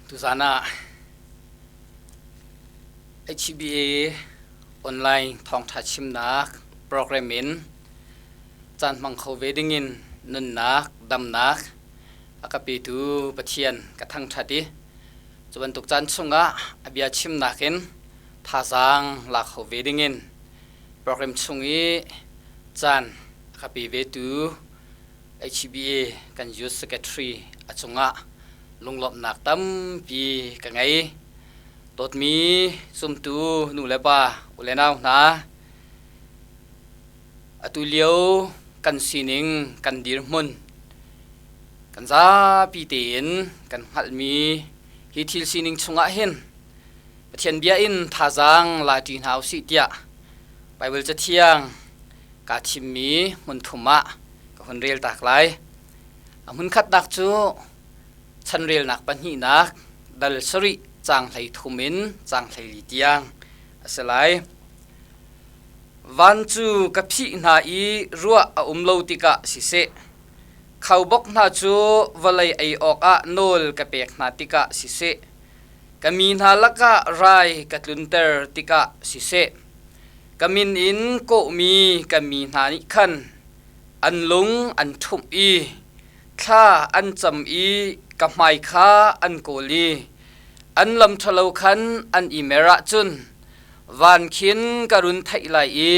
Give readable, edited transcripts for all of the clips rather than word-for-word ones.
Tuzan ah HBA online thawngṭha chimnak program in caan hmang kho ve dingin nunnak, damnak a ka petu Pathian ka thangṭhat i cu bantuk caan chungah a bia chimnak in thazaang la kho ve dingin program chung i caan a ka pe vetu HBA kan Youth Secretary a cungah lunglawmhnak tampi ka ngei. Dawtmi zumtu nu le pa u le nau hna, atu lio kan sining kan dirhmun kan zapi tein kan hngalhmi hi thil sining chungah hin Pathian bia in thazaang la ṭi hna usih tiah Baibal Cathiang kaa thimmi hmun thum ah ka hun rel tak lai. A hmunkhatnak cu chanrelnak pahnihnak dal sarih caang 13 in caang 14 tiang a si lai. Van cu ka phih hna i ruah a um lo tikah siseh, khaubawk hna cu vawlei ei awkah nawl ka pek hna tikah siseh, ka mi hna lakah rai ka tlunter tikah siseh, ka min in kawhmi ka mi hna nih khan an lung an ṭhumh i thla an cam i ka hmai kha an kawl i an lam ṭhalo khan an i mer ahcun van khin ka run theih lai i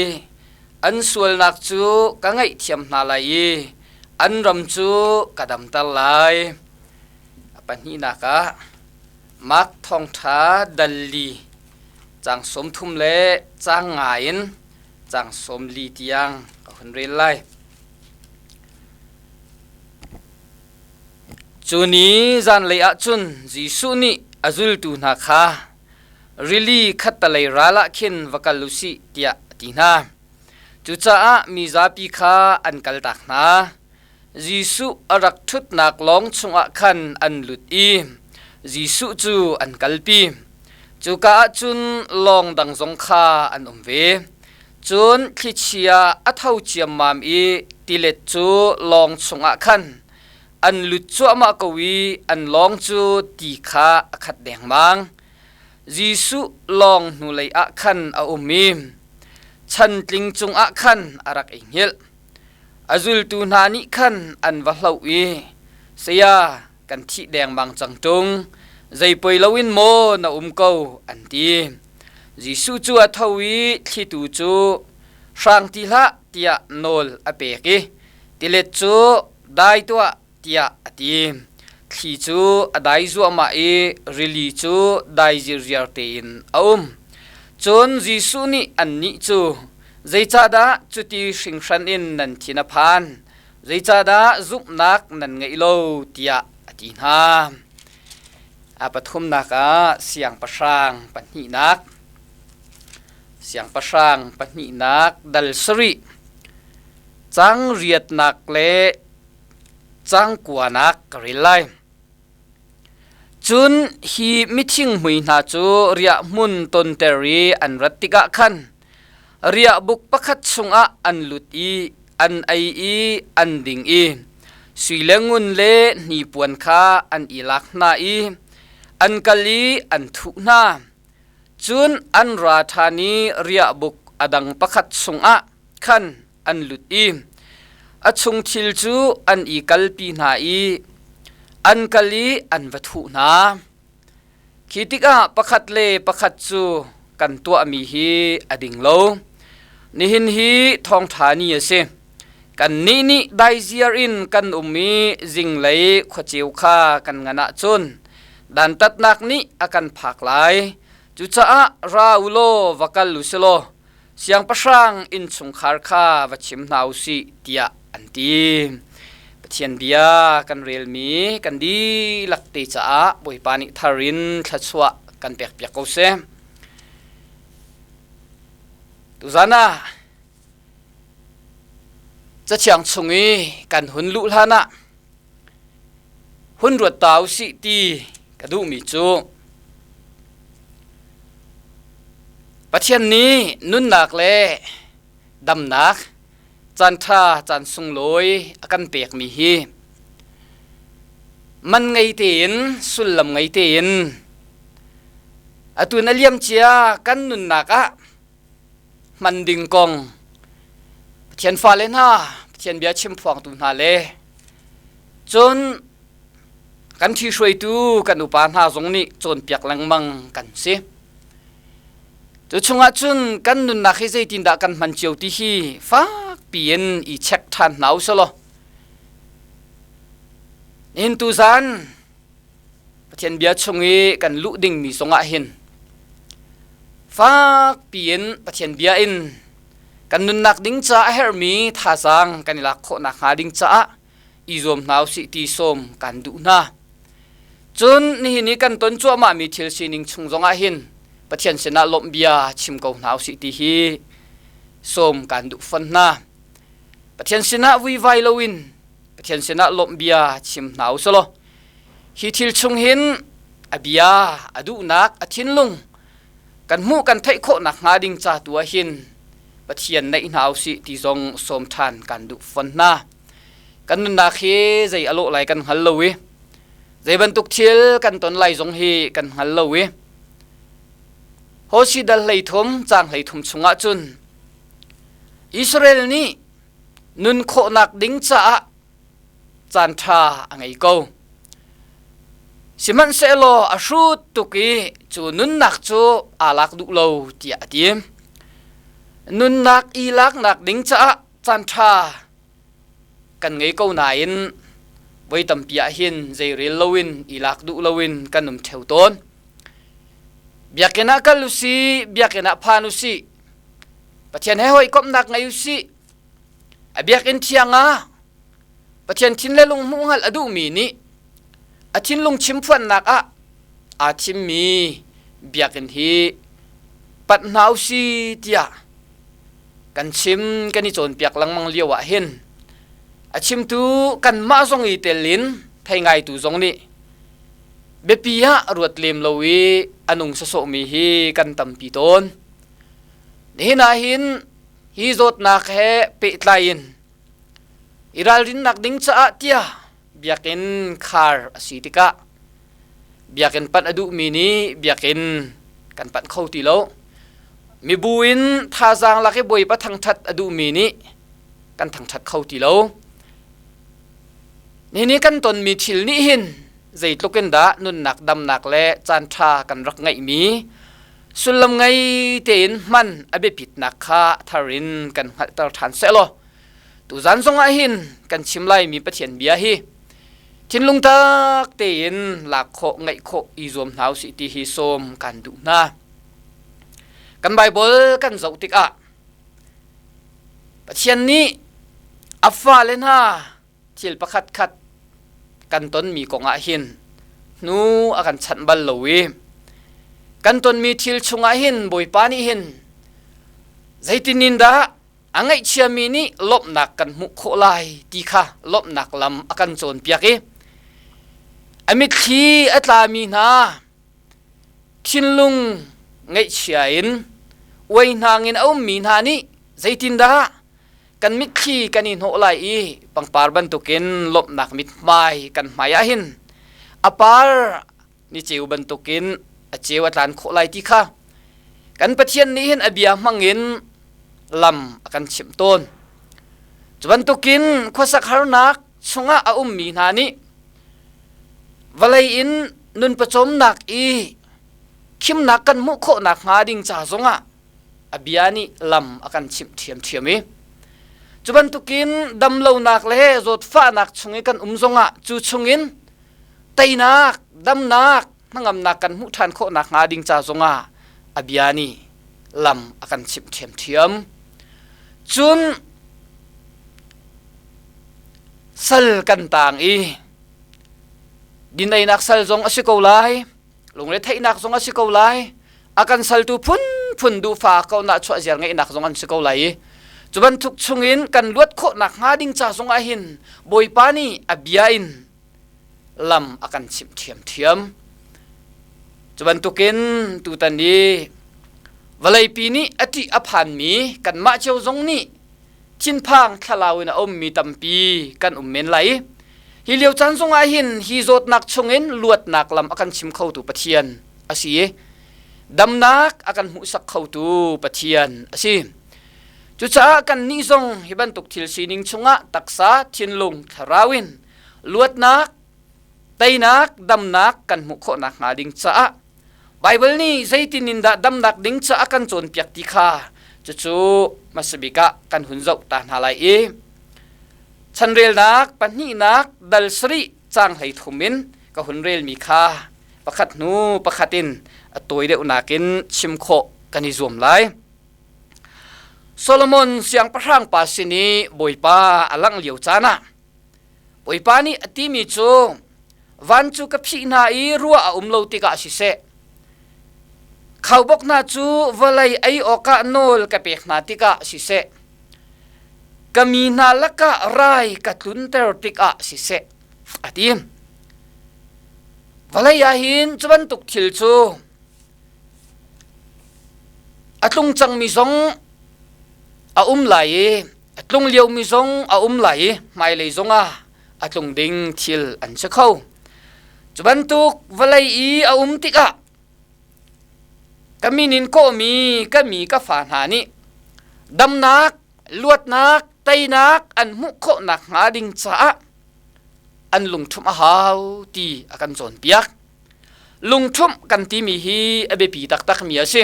an sualnak cu ka ngaihthiam hna lai i an ram cu ka damter lai. A pahnihnak ah Mark Thawngṭha dal li caang 30 le caang nga in caang 40 tiang ka hun rel lai. Cu ni zanlei ah cun Jesuh nih a zultu hna kha rili khattalei ral ah khin va kal u sih tiah a ti hna. Cucaah mi zapi kha an kaltak hna. Jesuh a rak ṭhutnak lawng chungah khan an lut i Jesuh cu an kalpi. Cuka ah cun lawng dang zong kha an um ve. Cun thlichia a tho ciammam i tilet cu lawng chungah khan an lut cuahmah ko i an lawng cu ti kha a khat dengmang. Jesuh lawng hnulei ah khan a um i chantling cungah khan a rak i hngilh. A zultu hna nih khan an va hloh i, Saya, kan thih dengmang cang ṭung, zei poi loin maw na um ko, an ti. Jesuh cu a tho i thlitu cu hrang ti hlah tiah nawl a pek i tilet cu dai tuah tiah a ti. Thli cu a dai zuahmah i rili cu dai zirziar tein a um. Cun Jesuh nih annih cu, Zeicahdah cuti hringhran in nan thin a phan? Zeicahdah zumhnak nan ngeih lo? tiah a ti hna. A pathumnak ah siangpahrang pahnihnak, siangpahrang pahnihnak dal sarih, cang riatnak le cang kuanak ka rel lai. Cun hi mithinghmui hna cu riahhmun tonter i an rat tikah khan riahbuk pakhat chungah an lut i an ei i an ding i sui le ngun le hnipuan kha an i lak hna i an kal i an thuh hna. Cun an ra ṭhan i riahbuk a dang pakhat chungah khan an lut i a chung thil cu an i kalpi hna i an kal i an va thuh hna. Khi tikah pakhat le pakhat cu kan tuahmi hi a ding lo. Nihin hi thawngṭha ni a si. Kannih nih daiziar in kan um i zinglei khuaceu kha kan ngan ahcun dantatnak nih a kan phak lai. Cucaah ra u law va kal u si law siangpahrang innchungkhar kha va chim hna u sih tiah an ti. Pathian bia kan relmi kan dihlak te caah Bawipa nih thar in thluachuah kan pekpiak ko seh. Tuzan ah Cathiang chung i kan hun luh hlan ah hun ruat ta u sih ti ka duhmi cu Pathian nih nunnak le damnak caanṭha caan sunglawi a kan pekmi hi Man ngei tein sullam ngei tein atu na liam cia kan nunnak ah hman ding kong Pathian fale hna, Pathian bia chim phuangtu hna le cun kan ṭhihruaitu kan upa hna zong nih cawnpiak lengmang kan si. Cu chungah cun kan nunnak hi zeitindah kan hman cio ti hi fakpi in i check ṭhan hna u selaw. Nihin tuzan Pathian bia chung i kan luh dingmi zongah hin fakpi in Pathian bia in kan nunnak ding ca a herhmi thazaang kan i lak khawh nakhnga ding caah i zuam hna usih ti sawm kan duh hna. Cun nihin i kan ton cuahmahmi thil sining chung zongah hin Pathian sinah lawmh bia chim ko hna usih ti hi sawm kan duh fon hna. Pathian sinah vuivai loin Pathian sinah lawmh bia chim hna u selaw hi thil chung hin a bia a duhnak a thinlung kan hmuh kan theih khawh nakhnga ding ca tu ah hin Pathian naih hna usih ti zong sawm ṭhan kan duh fon hna. Kan nunnak hi zei a lawh lai kan hngal lo i zei bantuk thil kan ton lai zong hi kan hngal lo i Hosi dal 13 caang 13 chungah cun Israel nih nun khawhnak ding caah caan ṭha a ngei ko. Sihmanhsehlaw a hrut tuk i cu nunnak cu aa lak duh lo tiah a ti. Nunnak i laknak ding caah caan ṭha kan ngei ko nain voi tampi ah hin zeirel loin i lak duh loin kan um ṭheo tawn. Biakinn ah kal usih, biakinn ah phan usih, Pathian he hawikomhnak ngei usih, A biakinn thiang ah Pathian thin le lung hmuh hngalh a duhmi nih a thinlung chimphuannak ah aa thimmi biakinn hi panh hna u si tiah kan chim kan i cawnpiak lengmang lio ah hin a chimtu kanmah zong i tel in thei ngaitu zong nih biapi ah ruat lem lo i a nung sawsawhmi hi kan tampi tawn. Nihin ah hin hi zawtnak he pehtlai in i ralrinnak ding caah tiah biakinn khar a si tikah biakinn panh a duhmi nih biakinn kan panh kho ti lo. Mibu in thazaang lak i Bawipa thangṭhat a duhmi nih kan thangṭhat kho ti lo. Nihin i kan tonmi thil nih hin zeitluk in dah nunnak damnak le caanṭha kan rak ngeihmi sullam ngei tein hman a biapitnak kha thar in kan hngalhter ṭhan sehlaw tuzan zongah hin kan chim laimi Pathian bia hi thinlung tak tein lak khawh ngaih khawh i zuam hna usih ti hi sawm kan duh hna. Kan Baibal kan zoh tikah Pathian nih a fale hna thil pakhat khat kan tonmi kongah hin hnu a kan chanh bal lo i kan tonmi thil chungah hin Bawipa nih hin zeitin in dah a ngaihchiami nih lawmhnak kan hmuh khawh lai ti kha lawmhnak lam a kan cawnpiak i a mitthli a tlami hna thinlung ngaihchia in uai hnang in a ummi hna nih zeitindah kan mitthli kan i hnawh lai i pangpar bantukin lawmhnak mithmai kan hmai ah hin a par ni ceu bantukin a ceu a tlan khawh lai ti kha kan Pathian nih hin a bia hmangin lam a kan chimh tawn. Cu bantukin khuasak harnak chungah a ummi hna nih vawlei in nun pawcawmnak i khimnak kan hmuh khawh nakhnga ding ca zongah a bia nih lam a kan chimh ṭhiamṭhiam i cu bantukin damlonak le zawtfahnak chung i kan um zongah cu chungin teinak damnak hnangamnak kan hmuh ṭhan khawh nakhnga ding ca zongah a bia nih lam a kan chimh ṭhiamṭhiam. Cun sal kan taang i dineinak sal zong a si ko lai lungretheihnak zong a si ko lai a kan saltu phunphun duhfa ko na chuah ziar ngeihnak zong an si ko lai i cu bantuk chungin kan luat khawh nakhnga ding ca zong ah hin Bawipa nih a bia in lam a kan chimh ṭhiamṭhiam. Cu bantukin tutan i vawleipi nih a ṭih a phanmi kanmah cio zong nih thinphang thlalau in a ummi tampi kan um men lai. Hi lio caan zongah hin hi zawtnak chungin luatnak lam a kan chim khotu Pathian a si i damnak a kan hmuhsak khotu Pathian a si. Cucaah kannih zong hi bantuk thil sining chungah taksa, thinlung, thlarau in luatnak, teinak, damnak kan hmuh khawh nakhnga ding caah Baibal nih zeitin in dah damnak ding caah kan cawnpiak ti kha cucu hmasabik ah kan hun zoh ta hna lai i chanrelnak pahnihnak dal sarih caang 13 in ka hun relmi kha pakhat hnu pakhat in a tawi deuh nakin chim khawh kan i zuam lai. Solomon siangpahrang pa sin i Bawipa a langh lio caan ah Bawipa nih a timi cu van cu ka phih hna i ruah a um lo tikah siseh khaubawk hna cu vawlei ei awkah nawl ka pek hna tikah siseh ka mi hna lakah rai ka tlunter tikah siseh a ti. Vawlei ah hin cu bantuk thil cu A tlung cangmi zong a um lai i a tlung liomi zong a um lai i hmailei zongah a tlung ding thil an si kho. Cu bantuk vawlei i a um tikah ka min in kawhmi ka mi ka fa hna nih damnak, luatnak, teinak an hmuh khawh nakhnga ding caah an lungṭhumh a hau ti a kan cawnpiak. Lungṭhumh kan timi hi a biapi taktakmi a si.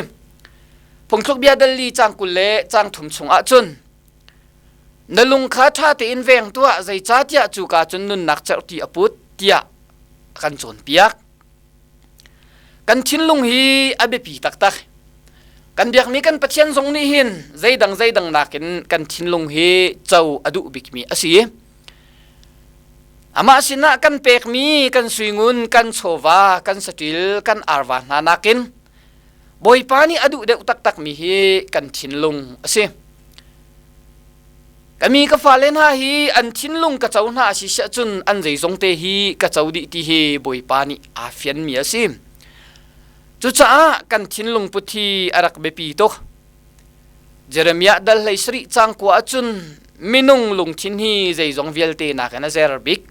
Phungthluk bia dal li caang 20 le caang 30 chung ahcun na lung kha ṭha tein veng tuah zeicahtiah cuka cun nunnak cerhti a put tiah a kan cawnpiak. Kan thinlung hi a biapi taktak. Kan biakmi kan Pathian zong nih hin zeidang zeidang nakin kan thinlung hi co a duh bikmi a si. Amah sinah kan pekmi kan suingun, kan chawva, kan saṭil, kan arva hna nakin Bawipa nih a duh deuh taktakmi hi kan thinlung a si. Ka mi ka fale hna hi an thinlung ka co hna a si siah cun an zeizong te hi ka co dih ti hi Bawipa nih aa fianmi a si. Cucaah kan thinlung put hi a rak biapi tuk. Jeremiah dal 17 caang 9 ahcun minung lungthin hi zeizong vialte nakin a zer bik.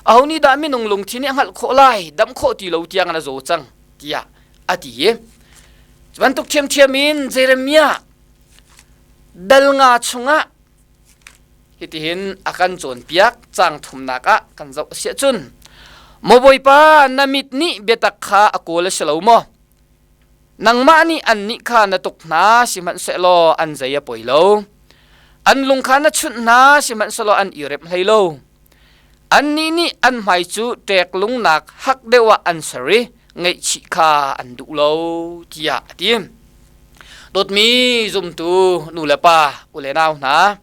Aho nih dah minung lungthin hi a hngalh khawh lai, damh khawh ti lo tiang in a zaw cang tiah a ti i cu bantuk ṭhiamṭhiam in Jeremiah dal nga chungah hitihin a kan cawnpiak caang thumnak ah kan zoh a si ahcun Maw Bawipa na mit nih biatak kha a kawl a si lo maw? Nangmah nih annih kha na tuk hna, sihmanhsehlaw an zei a poi lo. An lung kha na chunh hna, sihmanhsehlaw an i rem hlei lo. Annih nih an hmai cu ṭek lungnak hak deuh ah an ser i ngaihchih kha an duh lo, tiah a ti. Dawtmi zumtu nu le pa, u le nau hna,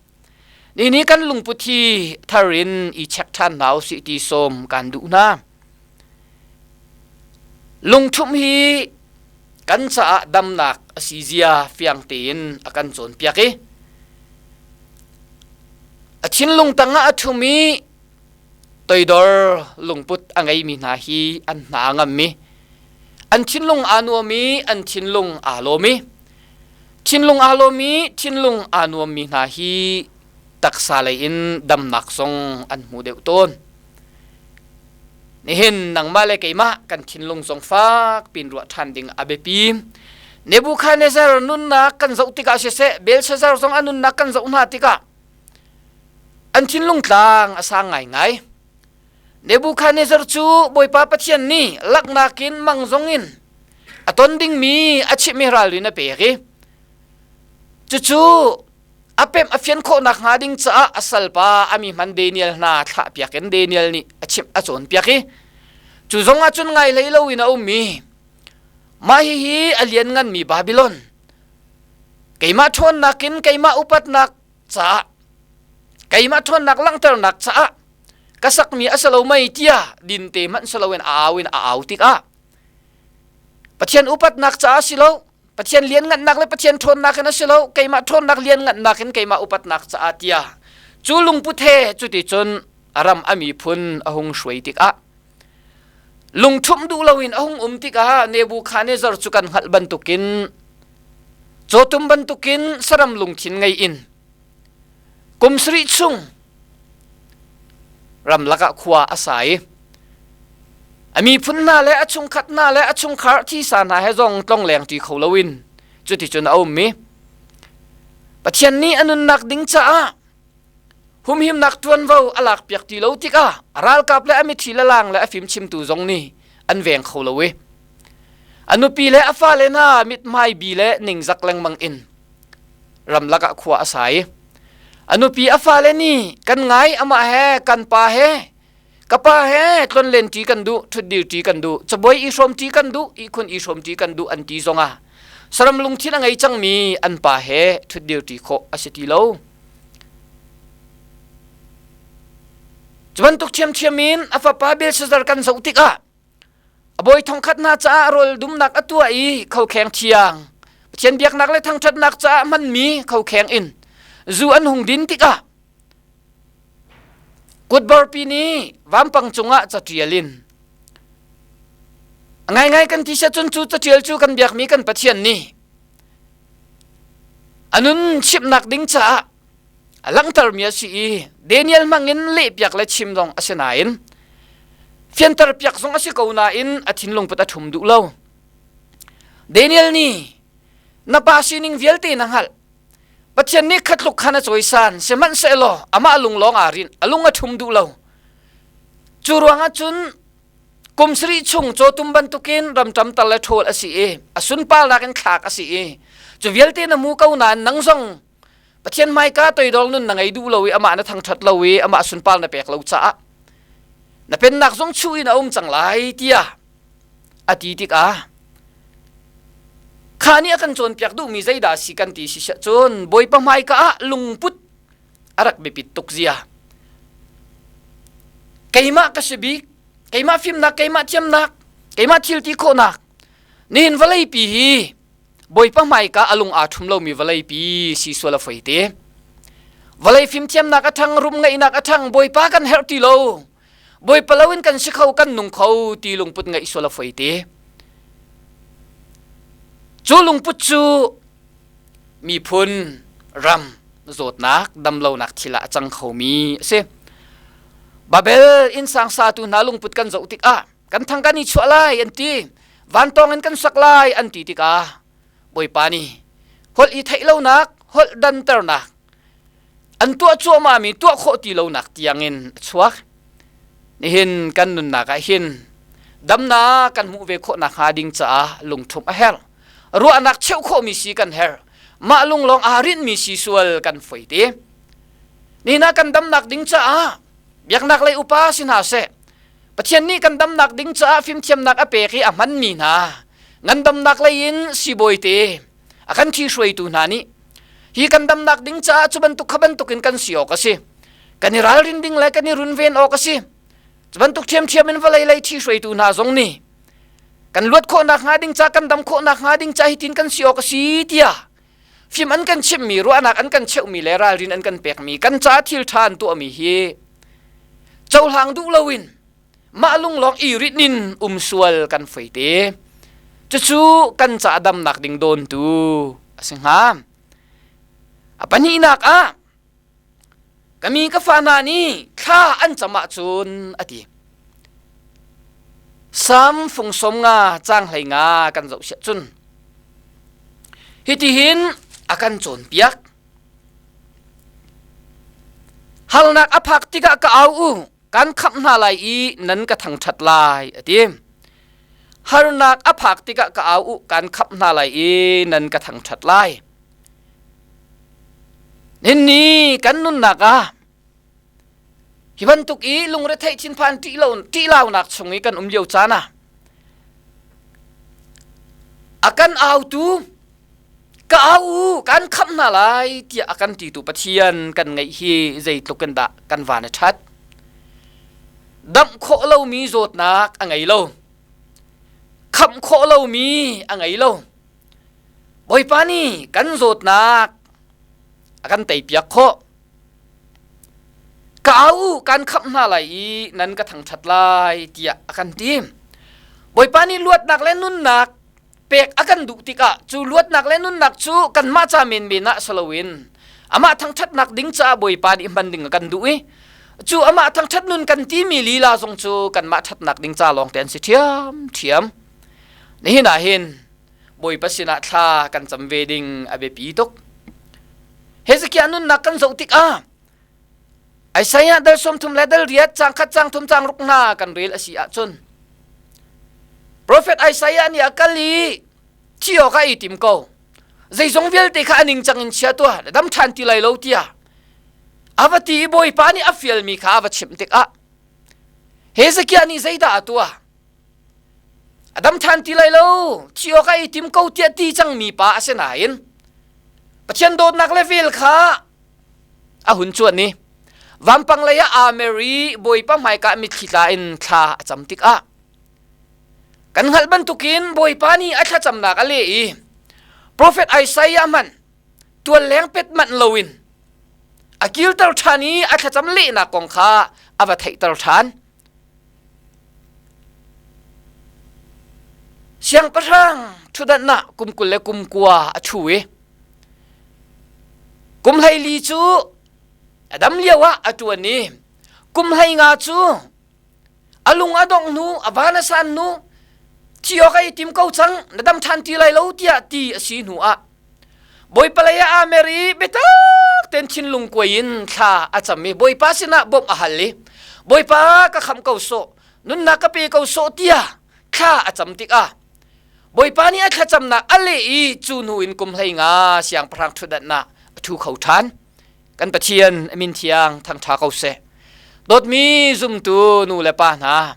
ni kan lungput hi thar in i check ṭhan hna usih ti sawm kan duh hna. Lungṭhumh hi kan caah damnak a si zia fiang tein a kan cawnpiak i a thinlung tangah a ṭhum i toidor lungput a ngeimi hna hi an hna a ngam i an thinlung aa nuam i an thinlung aa lawm i thinlung aa lawm i thinlung aa nuammi hna hi taksa lei in damnak zong an hmu deuh tawn. Nihin nangmah le keimah kan thinlung zong fak pin ruah ṭhan ding a biapi. Nebuchadnezzar nunnak kan zoh tikah siseh, Belshazzar zong a nunnak kan zoh hna tikah an thinlung tlang a sang ngaingai. Nebuchadnezzar cu Bawipa Pathian nih laknak in mang zong in a ton dingmi a chimhmi ralrin a pek i cucu a pemh a fian khawh nakhnga ding caah a salpa a mi hman Daniel hna thlahpiak in Daniel nih a chimh a cawnpiak i cu zong ah cun ngai hlei loin a um i mah hihi a liannganmi Babylon keimah ṭhawnnak in keimah upatnak caah keimah ṭhawnnak langhternak caah ka sakmi a si lo mei tiah dinte hmanh si loin a au in a au tikah Pathian upatnak caah si lo Pathian lianngannak le Pathian ṭhawnnak in a si lo, keimah ṭhawnnak lianngannak in keimah upatnak caah tiah cu lungput he cuticun a ram a miphun a hung hruai tikah lungṭhumh duh loin a hung um tikah Nebuchadnezzar cu kan hngalh bantukin cawtum bantukin saram lungthin ngei in kum sarih chung Ramlak ah khua a sa i a miphun hna le a chungkhat hna le a chungkhar thisa hna he zong tlongleng ṭi kho loin cuticun a um i Pathian nih a nunnak ding caah humhimnak ṭuanvo a lakpiak ti lo tikah a ralkap le a mithi le lang le a fimchimtu zong nih an veng kho lo i a nupi le a fale hna mithmai bi le ningzak lengmang in ramlak ah khua a sa i a nupi a fale nih kan ngai amah he kan pa he ka pa he tlonlen ṭi kan duh ṭhutdir ṭi kan duh cabuai i hrawm ṭi kan duh ihkhun i hrawm ṭi kan duh an ti zongah saram lungthin a ngei cangmi an pa he ṭhutdir ṭi khawh a si ti lo. Cu bantuk ṭhiamṭhiam in a fapa Belshazzar kan zoh tikah a bawi thongkhat hna caah rawl dumnak a tuah i khokheng thiang Pathian biaknak le thangṭhatnak caah hmanmi khokheng in zu an hung din tikah kutborpi nih vampang cungah caṭial in a ngaingai kan ti cun cu caṭial cu kan biakmi kan Pathian nih a nun chimhnak ding caah a langhtermi a si i Daniel hmangin lehpiak le chim zong a si nain fianterpiak zong a si ko nain a thinlung put a ṭhum duh lo. Daniel nih na pa sining vialte na hngalh. Pathian nih khatluk khan a cawisan sihmanhsehlaw amah lung lawng aa rinh a lung a ṭhum duh lo. Cu ruangah cun kum sarih chung cawtum bantukin ramṭam tal le ṭhawl a si i a sunparnak in thlak a si i cu vialte na mu ko nain nang zong Pathian hmaika toidor nun na ngei duh lo i amah na thangṭhat lo i amah sunpar na pek lo caah na pennak zong chuh in a um cang lai tiah a ti tikah kha nih a kan cawnpiak duhmi zeidah a si kan ti si cun Bawipa hmaika ah lungput a rak biapit tuk zia keimah ka si bik keimah fimnak keimah thiamnak keimah thil ti khawhnak nihin vawleipi hi Bawipa hmaika a lung aa ṭhum lomi vawleipi si sual a foi te. Vawlei fimthiamnak a ṭhang, rum ngeihnak a ṭhang, Bawipa kan herh ti lo. Bawipa loin kan si kho, kan nung kho ti lungput ngeih sual a foi te. Cu lungput cu miphun, ram, zawtnak, damlonak thil ah a cang khomi a si. Babel innsang satu hna lungput kan zoh tikah kan thang kan i chuah lai an ti vantawng in kan sak lai an ti tikah Bawipa nih holh i theih lonak holh danternak an tuah cuahmahmi tuah khawh ti lonak tiangin a chuak nihin kan nunnak ah hin damnak kan hmuh ve khawh nakhnga ding caah lungṭhumh a herh ruahnak cheuh khawhmi si kan herh mah lunglawng aa rinhmi si sual kan foi te nihin ah kan damnak ding caah biaknak lei upa si hna seh Pathian nih kan damnak ding caah fimthiamnak a pek i a hmanmi hna ngandamnak lei in siibawi te a kan ṭhihruaitu hna nih hi kan damnak ding caah cu bantuk kha bantukin kan si awk a si. Kan i ralrin ding le kan i runven awk a si. Cu bantuk ṭhiamṭhiam in vawlei lei ṭhihruaitu hna zong nih kan luat khawhnak hnga ding ca kan dam khawhnak hnga ding ca hitin kan si awk a si tiah fim an kan chimhmi ruahnak an kan cheuhmi le ralrin an kan pekmi kan ca thil ṭha an tuahmi hi cohlang duh loin mah lunglawng i rit in um sual kan foi te cucu kan ca damnak ding dawntu a si hnga a pahnihnak ah Ka mi ka fa hna nih thla an cam ahcun a ti. Sam fung som nga cang hlei nga kan zoh siah cun hitihin a kan cawnpiak. Halnak a phak tikah ka au u, kan khamh hna lai i nan ka thangṭhat lai a ti. Harnak a phak tikah ka au u, kan khamh hna lai i nan ka thangṭhat lai. Ninni kan nunnak ah hi bantuk i lungretheih thinphan ṭih launak chung i kan um lio caan ah a kan autu ka au u kan khamh hna lai tiah a kan titu Pathian kan ngeih hi zeitluk in dah kan van a ṭhat. Damh khawh lomi zawtnak a ngei lo. Khamh khawh lomi a ngei lo. Bawipa nih kan zawtnak a kan teipiak khawh. Ka au u, kan khamh hna lai i nan ka thangṭhat lai tiah a kan ti. Bawipa nih luatnak le nunnak pek a kan duh tikah cu luatnak le nunnak cu kanmah ca menmen ah si loin amah thangṭhatnak ding caah Bawipa nih hman ding a kan duh i Cu amah thangṭhat nun kan timi lila zong cu kanmah ṭhatnak ding ca lawng te an si ṭhiamṭhiam. Nihin ah hin Bawipa sinah thla kan cam ve ding a biapi tuk. Hezekiah nunnak kan zoh tikah Isaiah dal 30 le dal 8 caang khat caang thum caang ruk hna kan rel a si ahcun Prophet Isaiah nih a kal i thi awk ah i tim ko. Zeizong vialte kha a ningcang in chia tuah, na dam ṭhan ti lai lo tiah a va ti i Bawipa nih a fialmi kha a va chimh tikah Hezekiah nih zeidah a tuah? A dam ṭhan ti lai lo, thi awk ah i tim ko tiah ti cangmi pa a si nain Pathian dawtnak le vel kha a hun cuan i vampang lei ah aa mer i Bawipa hmaika mitthli tla in thla a cam tikah kan hngalh bantukin Bawipa nih a thlacamnak a leh i Profet Isaiah hmanh tual leng pet manh loin a kilter ṭhan i a thlacam lehnak kong kha a va theihter ṭhan. Siangpahrang ṭhutdan ah kum 20 le kum 9 a ṭhu i kum 14 cu a dam lio ah a ṭuan i kum 15 cu a lung a dongh hnu a van a san hnu thi awk ai tim ko cang na dam ṭhan ti lai lo tiah ti a si hnu ah Bawipa lei ah aa mer i biatak tein thinlung kuai in thla a cam i Bawipa sinah bawmh a hal i Bawipa ka khamh ko sawh nunnak ka pe ko sawh tiah thla a cam tikah Bawipa nih a thlacamnak a leh i cu hnu in kum 15 siangpahrang ṭhutdanhnak a ṭhu kho ṭhan. Kan Pathian a min thiang thangṭha ko seh. Dawtmi zumtu nu le pa hna,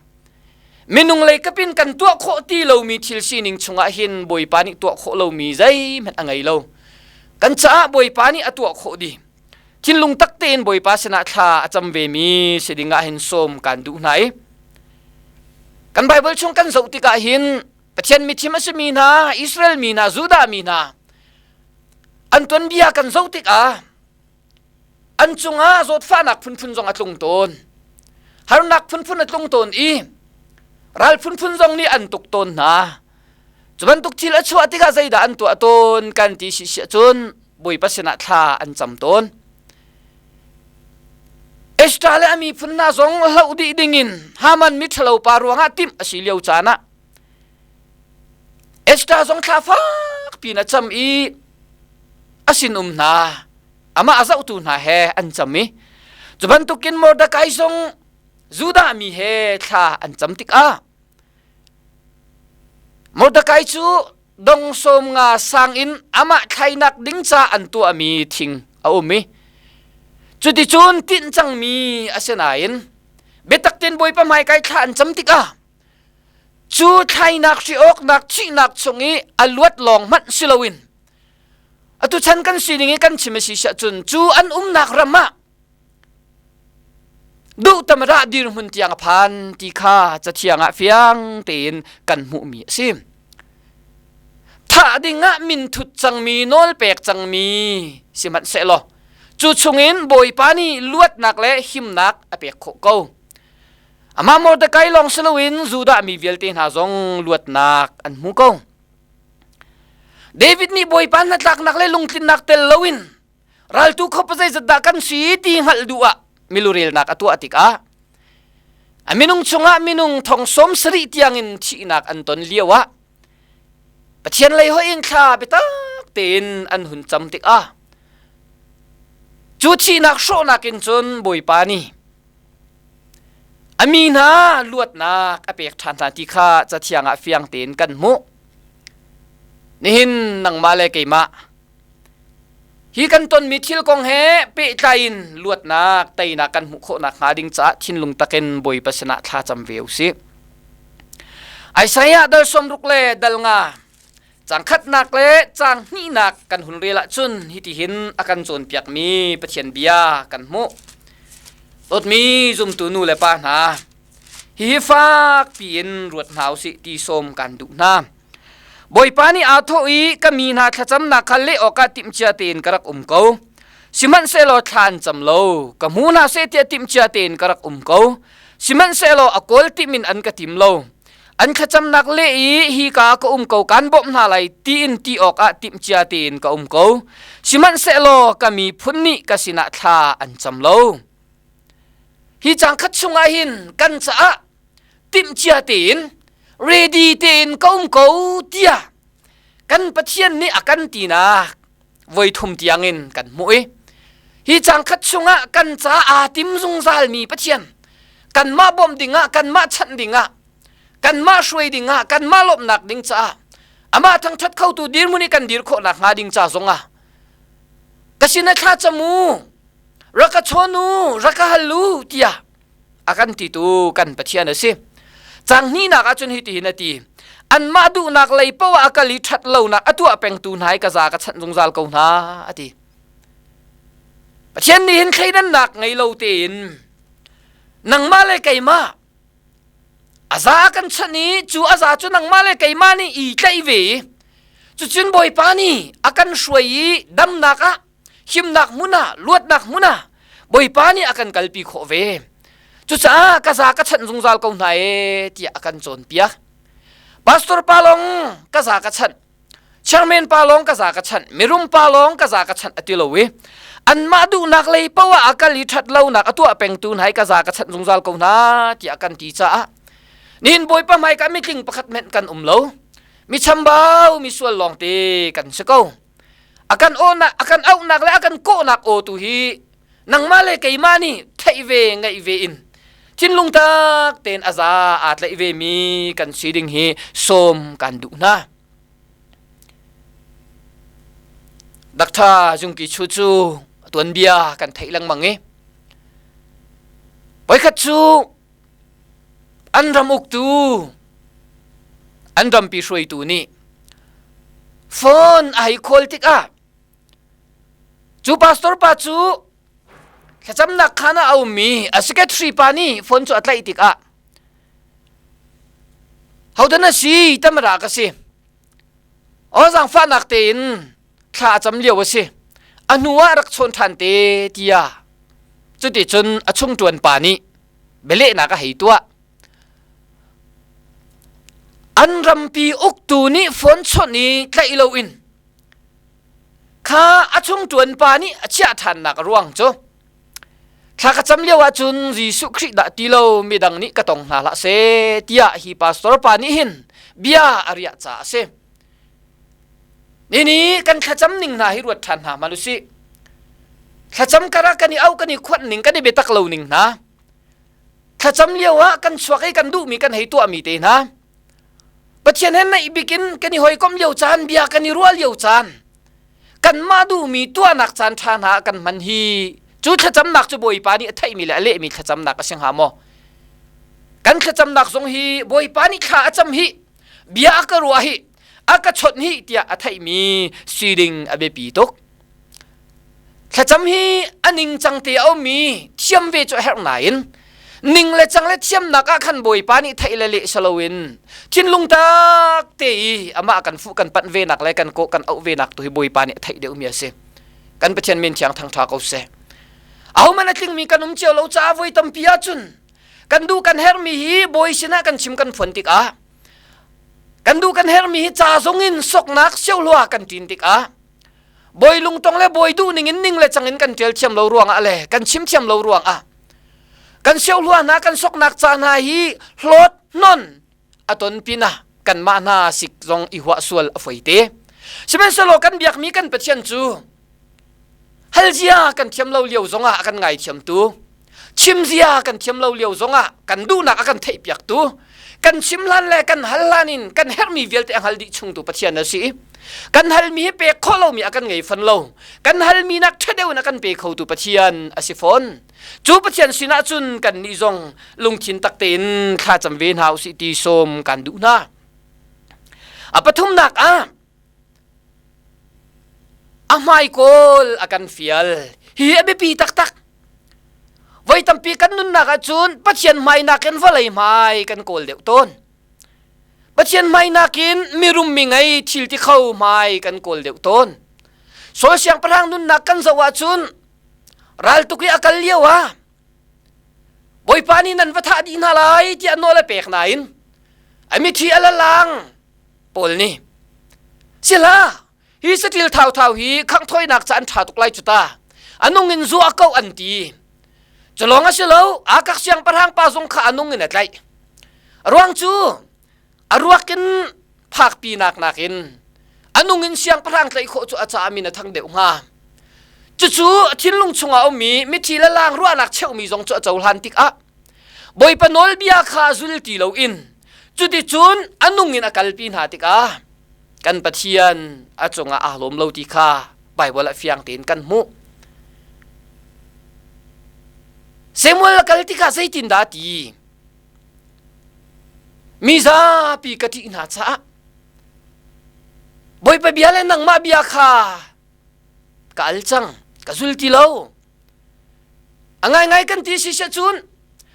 minung lei kapin kan tuah khawh ti lomi thil sining chungah hin Bawipa nih tuah khawh lomi zeihmanh a ngei lo. Kan caah Bawipa nih a tuah khawh dih. Thinlung tak tein Bawipa sinah thla a cam vemi si ding ah hin sawm kan duh hna i kan Bible chung kan zoh tikah hin Pathian mithim a simi hna, Israel mi hna, Judah mi hna an tuanbia kan zoh tikah an cungah zawtfahnak phunphun zong a tlung tawn. Harnak phunphun a tlung tawn i ral phunphun zong nih an tuk tawn hna. Cu bantuk thil a chuah tikah zeidah an tuah tawn kan ti si siah cun Bawipa sinah thla an cam tawn. Esther le a miphun hna zong hloh dih dingin Haman miṭhalo pa ruangah timh a si lio caan ah Esther zong thla fak piin a cam i a sinum hna amah a zohtu hna he an cam i cu bantukin Mordecai zong Judah mi he thla an cam tikah Mordecai cu dong 50 sang in amah thlainak ding ca an tuahmi thing a um i cuticun tinh cangmi a si nain biatak tein Bawipa hmaikai thla an cam tikah cu thlainak hri awknak thihnak chung i a luat lawng hmanh si loin atu chan kan sining i kan chim a si siah cun cu an umnak ram ah duh tamara dirhmun tiang a phan ti kha cathiang ah fiang tein kan hmuhmi a si. Thah ding ah minthut cangmi nawl pek cangmi sihmanhsehlaw cu chungin Bawipa nih luatnak le himnak a pek khawh ko. Amah Mordecai lawng si loin Judah mi vialte hna zong luatnak an hmu ko. David nih Bawipa hnatlaknak le lungtlinnak tel loin raltu khuapa zeizat dah kan si ti hngalh duh ah milurelnak a tuah tikah a minung chungah minung thong 70 tiangin thihnak an ton lio ah Pathian lei hoih in thla biatak tein an hun cam tikah cu thihnak hrawhnak in cun Bawipa nih A mi hna luatnak a pek ṭhan hna ti kha Cathiang ah fiang tein kan hmuh. Nihin nangmah le keimah hi kan tonmi thil kong he pehtlai in luatnak teinak kan hmuh khawh nakhnga ding caah thinlung takin Bawipa sinah thla cam ve u sih. Isaiah dal 60 le dal 5 Caang khatnak le caang hnihnak kan hun rel ahcun hitihin a kan cawnpiakmi Pathian bia kan hmuh. Dawtmi zumtu nu le pa hna, hihi fak piin ruat hna usih ti sawm kan duh hna. Bawipa nih aa thawh i ka mi hna thlacamnak kha leh awkah timhcia tein ka rak um ko. Sihmanhsehlaw thla an cam lo, ka hmu hna seh tiah timhcia tein ka rak um ko. Sihmanhsehlaw a kawl tim in an ka tim lo. An thlacamnak leh i hika ka um ko kan bawmh hna lai tiin ti awkah timhcia tein ka um ko. Sihmanhsehlaw ka miphun nih ka sinah thla an cam lo. Hi cang khat chungah hin kan caah timhcia tein ready tein ka um ko tiah kan Pathian nih a kan tinak voi thum tiangin kan hmuh i hi cang khat chungah kan ca aa tim zungzalmi Pathian kanmah bawmh dingah kanmah chanh dingah kanmah hruai dingah kanmah lawmhnak ding caah amah thangṭhat khotu dirhmun i kan dir khawh nakhnga ding ca zongah ka sin ah thla cam u rak ka chawn u rak ka hal u tiah a kan titu kan Pathian a si. Cang hnihnak ahcun hitihin a ti. Anmah duhnak lei poah a kal i ṭhat lonak a tuah pengtu hna hi ka za ka chanh zungzal ko hna a ti. Pathian nih hin thleidannak ngei lo tein nangmah le keimah a za kan chanh i cu a za cu nangmah le keimah nih i tlaih ve i cucun Bawipa nih a kan hruai i damnak ah himnak hmun ah luatnak hmun ah Bawipa nih a kan kalpi khawh ve. Cucaah ka za ka chanh zungzal ko hna e tiah a kan cawnpiak. Pastor pa lawng ka za ka chanh, chairman pa lawng ka za ka chanh, mirum pa lawng ka za ka chanh a ti lo i anmah duhnak lei poah a kal i ṭhat lonak a tuah pengtu hna hi ka za ka chanh zungzal ko hna tiah kan ti caah nihin Bawipa hmaika mitling pakhat hmanh kan um lo. Mi chambau mi sual lawngte kan si ko. A kan awnak a kan auhnak le a kan kawhnak aw tu hi nangmah le keimah nih theih ve ngaih ve in thinlung tak tein a za aa tlaih ve mi kan si ding hi sawm kan duh hna. Dr. Jungki Chu cu tuanbia kan theih lengmang i voikhat cu an ram uktu an rampi hruaitu nih phone a hei call tikah cu pastor pa cu thlacamnak khaan ah a ummi a secretary pa nih phone cu a tlaih tikah hodan a si tamara ka si aw zaangfahnak tein thla a cam lio a si a hnu ah rak chawn ṭhan te tiah cuticun a chungṭuan pa nih bialehnak a hei tuah an rampi uktu nih phone chawnh i tlaih loin kha a chungṭuan pa nih a chiah ṭhannak a ruang cu thla ka cam lio ahcun Jesuh Khrih dah ti lo midang nih ka tong hna hlah seh tiah hi pastor pa nih hin bia a riah caah a si. Nini kan thlacam ning hna hi ruat ṭhan hna hmanh usih. Thlacam karah kan i auh kan i khuanh ning kan i biatak lo ning hna. Thlacam lio ah kan chuak i kan duhmi kan hei tuahmi te hna. Pathian he naih bik in kan i hawikomh lio caan bia kan i ruah lio caan kanmah duhmi tuahnak caan ṭha hna kan hman hi cu thlacamnak cu Bawipa nih a theihmi le a lehmi thlacamnak a si hnga maw? Kan thlacamnak zong hi Bawipa nih thla a cam hi bia a ka ruah hi a ka chawnh hi tiah a theihmi si ding a biapi tuk. Thlacam hi a ningcang te a ummi thiam ve cu a herh nain ning le cang le thiamnak ah khan Bawipa nih theih le leh saloin thinlung tak te i amah kan fuh kan panh ve nak le kan kawh kan auh ve nak tu hi Bawipa nih a theih deuhmi a si. Kan Pathian min thiang thangṭha ko seh. Ahohmanh a tlingmi kan um cio lo caah voi tampi ahcun kan duh kan herhmi hi bawi sinah kan chim kan phuan tikah kan duh kan herhmi hi ca zong in soknak siohlua kan ṭin tikah bawi lungtong le bawi duh ning in ning le cang in kan ṭial thiam lo ruangah le kan chim thiam lo ruangah kan siohlua hna kan soknak ca hna hi hlawt hnon a ton pinah kanmah hna sik zong i huah sual a foi te sihmanhsehlaw kan biakmi kan Pathian cu halzia kan thiam lo lio zongah a kan ngaithiamtu chimzia kan thiam lo lio zongah kan duhnak a kan theihpiaktu kan chim hlan le kan hal hlan in kan herhmi vialte a hngal dih chungtu Pathian a si kan halmi hi pek khawh lomi a kan ngei fon lo kan halmi nak ṭha deuh in a kan pe khotu Pathian a si fawn cu Pathian sinah cun kan nih zong lungthin tak tein thlacam ve hna usih ti sawm kan duh hna a pathumnak ah A hmai kawl a kan fial. Hi a biapi taktak. Voi tampi kan nunnak ahcun Pathian hmai nakin vawlei hmai kan kawl deuh tawn. Pathian hmai nakin mirum mi ngei thil ti kho hmai kan kawl deuh tawn. Saul siangpahrang nunnak kan zoh ahcun raltuk i a kal lio ah Bawipa nih nan va thah dih hna lai tiah nawl a pek nain a mithi a lalang Paul nih sila hi saṭil thauthau hi khanghthawinak ca an ṭha tuk lai cu ta a nung in zuah ko an ti. Culong a si lo, Akak siangpahrang pa zong kha a nung in a tlaih. A ruang cu a ruak in phakpi nak nakin a nung in siangpahrang tlaih khawh cu a caah min a thang deuh hnga. Cucu a thinlung chungah a ummi mithi le lang ruahnak cheuhmi zong cu a cohlan tikah Bawipa nawlbia kha zul ti loin cuticun a nung in a kalpi hna tikah kan Pathian a cungah aa lawm lo ti kha Baibal ah fiang tein kan hmuh. Samuel a kal tikah zeitindah a ti? Mi zapi ka ṭih hna caah Bawipa bia le nangmah bia kha ka al cang, ka zul ti lo. A ngaingai kan ti si cun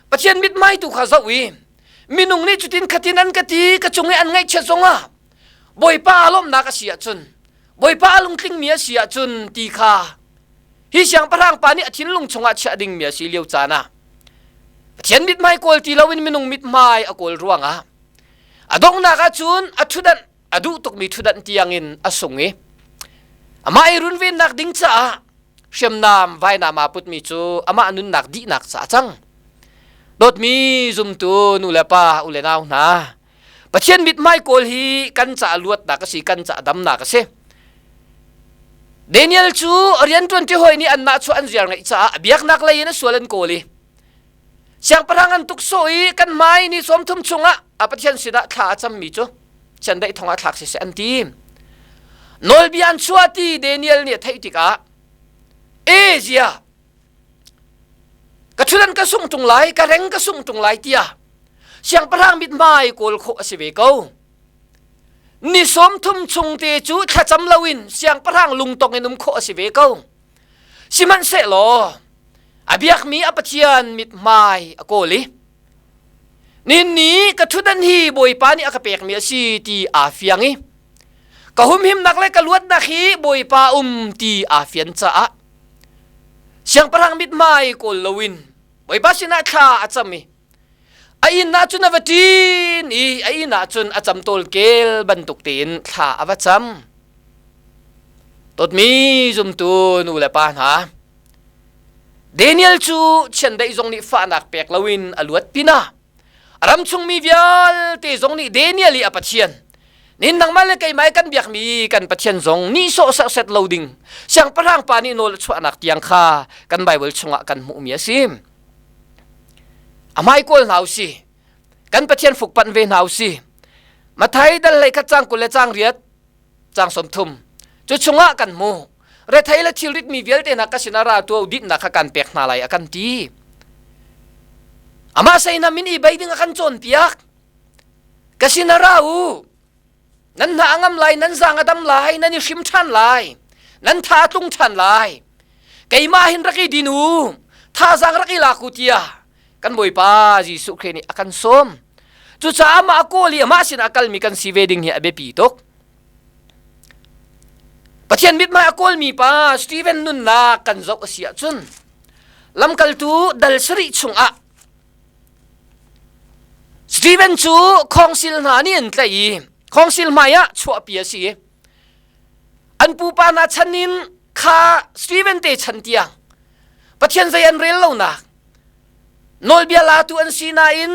Pathian mithmai tu kha zoh i minung nih cutin khatin an ka ti ka cung i an ngaihchiat zongah Bawipa lawmhnak a si ahcun Bawipa a lungtlingmi a si ahcun ti kha hi siangpahrang pa nih a thinlung chungah chiah dingmi a si lio caan ah Pathian mithmai kawl ti loin minung mithmai a kawl ruangah a donghnak ahcun a ṭhutdanh a duh tukmi ṭhutdanh tiangin a sung i amah i runvennak ding caah hriamnam vainam aa putmi cu amah nunnak dihnak caah a cang. Dawtmi zumtu nu le pa u le nau hna, Pathian mithmai kawl hi kan ca luatnak a si, kan ca damnak a si. Daniel cu rianṭuan ṭi hawi nih anmah chu an ziar ngeih caah biaknak lei in a sual an kawl i siangpahrang an tuksawh i kan hmai ni 30 chungah a Pathian sinah thla a cammi cu chiandeih thong ah thlak siseh an ti. Nawlbia an chuah ti Daniel nih a theih tikah Asia ka ṭhudan ka sung ṭung lai, ka reng ka sung ṭung lai tiah siangpahrang mithmai kawl khawh a si ve ko. Ni 30 chung te cu thlacam loin siangpahrang lungtong in um khawh a si ve ko. Sihmanhsehlaw a biakmi a Pathian mithmai a kawl i Nihin ni ka ṭhutdan hi Bawipa nih a ka pekmi a si ti aa fiang i ka humhimnak le ka luatnak hi Bawipa um ti aa fian caah siangpahrang mithmai kawl loin Bawipa sinah thla a cam i a inn ah cun a va ṭin i a inn ah cun a camtawl kel bantuk tein thla a va cam. Dawtmi zumtu nu le pa hna, Daniel cu chiandeih zong nih fahnak pek loin a luat pinah a ram chungmi vialte zong nih Daniel i a Pathian nin nangmah le keimah i kan biakmi kan Pathian zong nihsawh serhset lo ding siangpahrang pa nih nawl a chuahnak tiang kha kan Baibal chungah kan hmuhmi a si. A hmai kawl hna u si. Kan Pathian fukpanh ve hna u si. Mathai dal hlei khat cang 20 le cang riat cang 30 cu chungah kan hmu rethei le thilrit mi vialte hna ka sinah ra tuah dinhnak kha kan pek hna lai a kan ti amah sei na min i bei ding a kan cawnpiak ka sinah ra u nan hna a ngam lai nan zang a dam lai nan i hrim ṭhan lai nan tha a tlung ṭhan lai keimah hin rak i din u thazaang rak i lak u tiah kan Bawipa Jesuh Khrih nih a kan sawm. Cucaah amah a kawl i amah sinah a kalmi kan si ve ding hi a biapi tuk. Pathian mithmai a kawlmi pa Stephen nunnak kan zoh a si ahcun lamkaltu dal sarih chungah Stephen cu khawngsil hna nih an tlaih i khawngsil hmai ah chuahpi a si i an pupa hna chan in kha Stephen te chan tiang Pathian zei an rel lonak nawlbia latu an si nain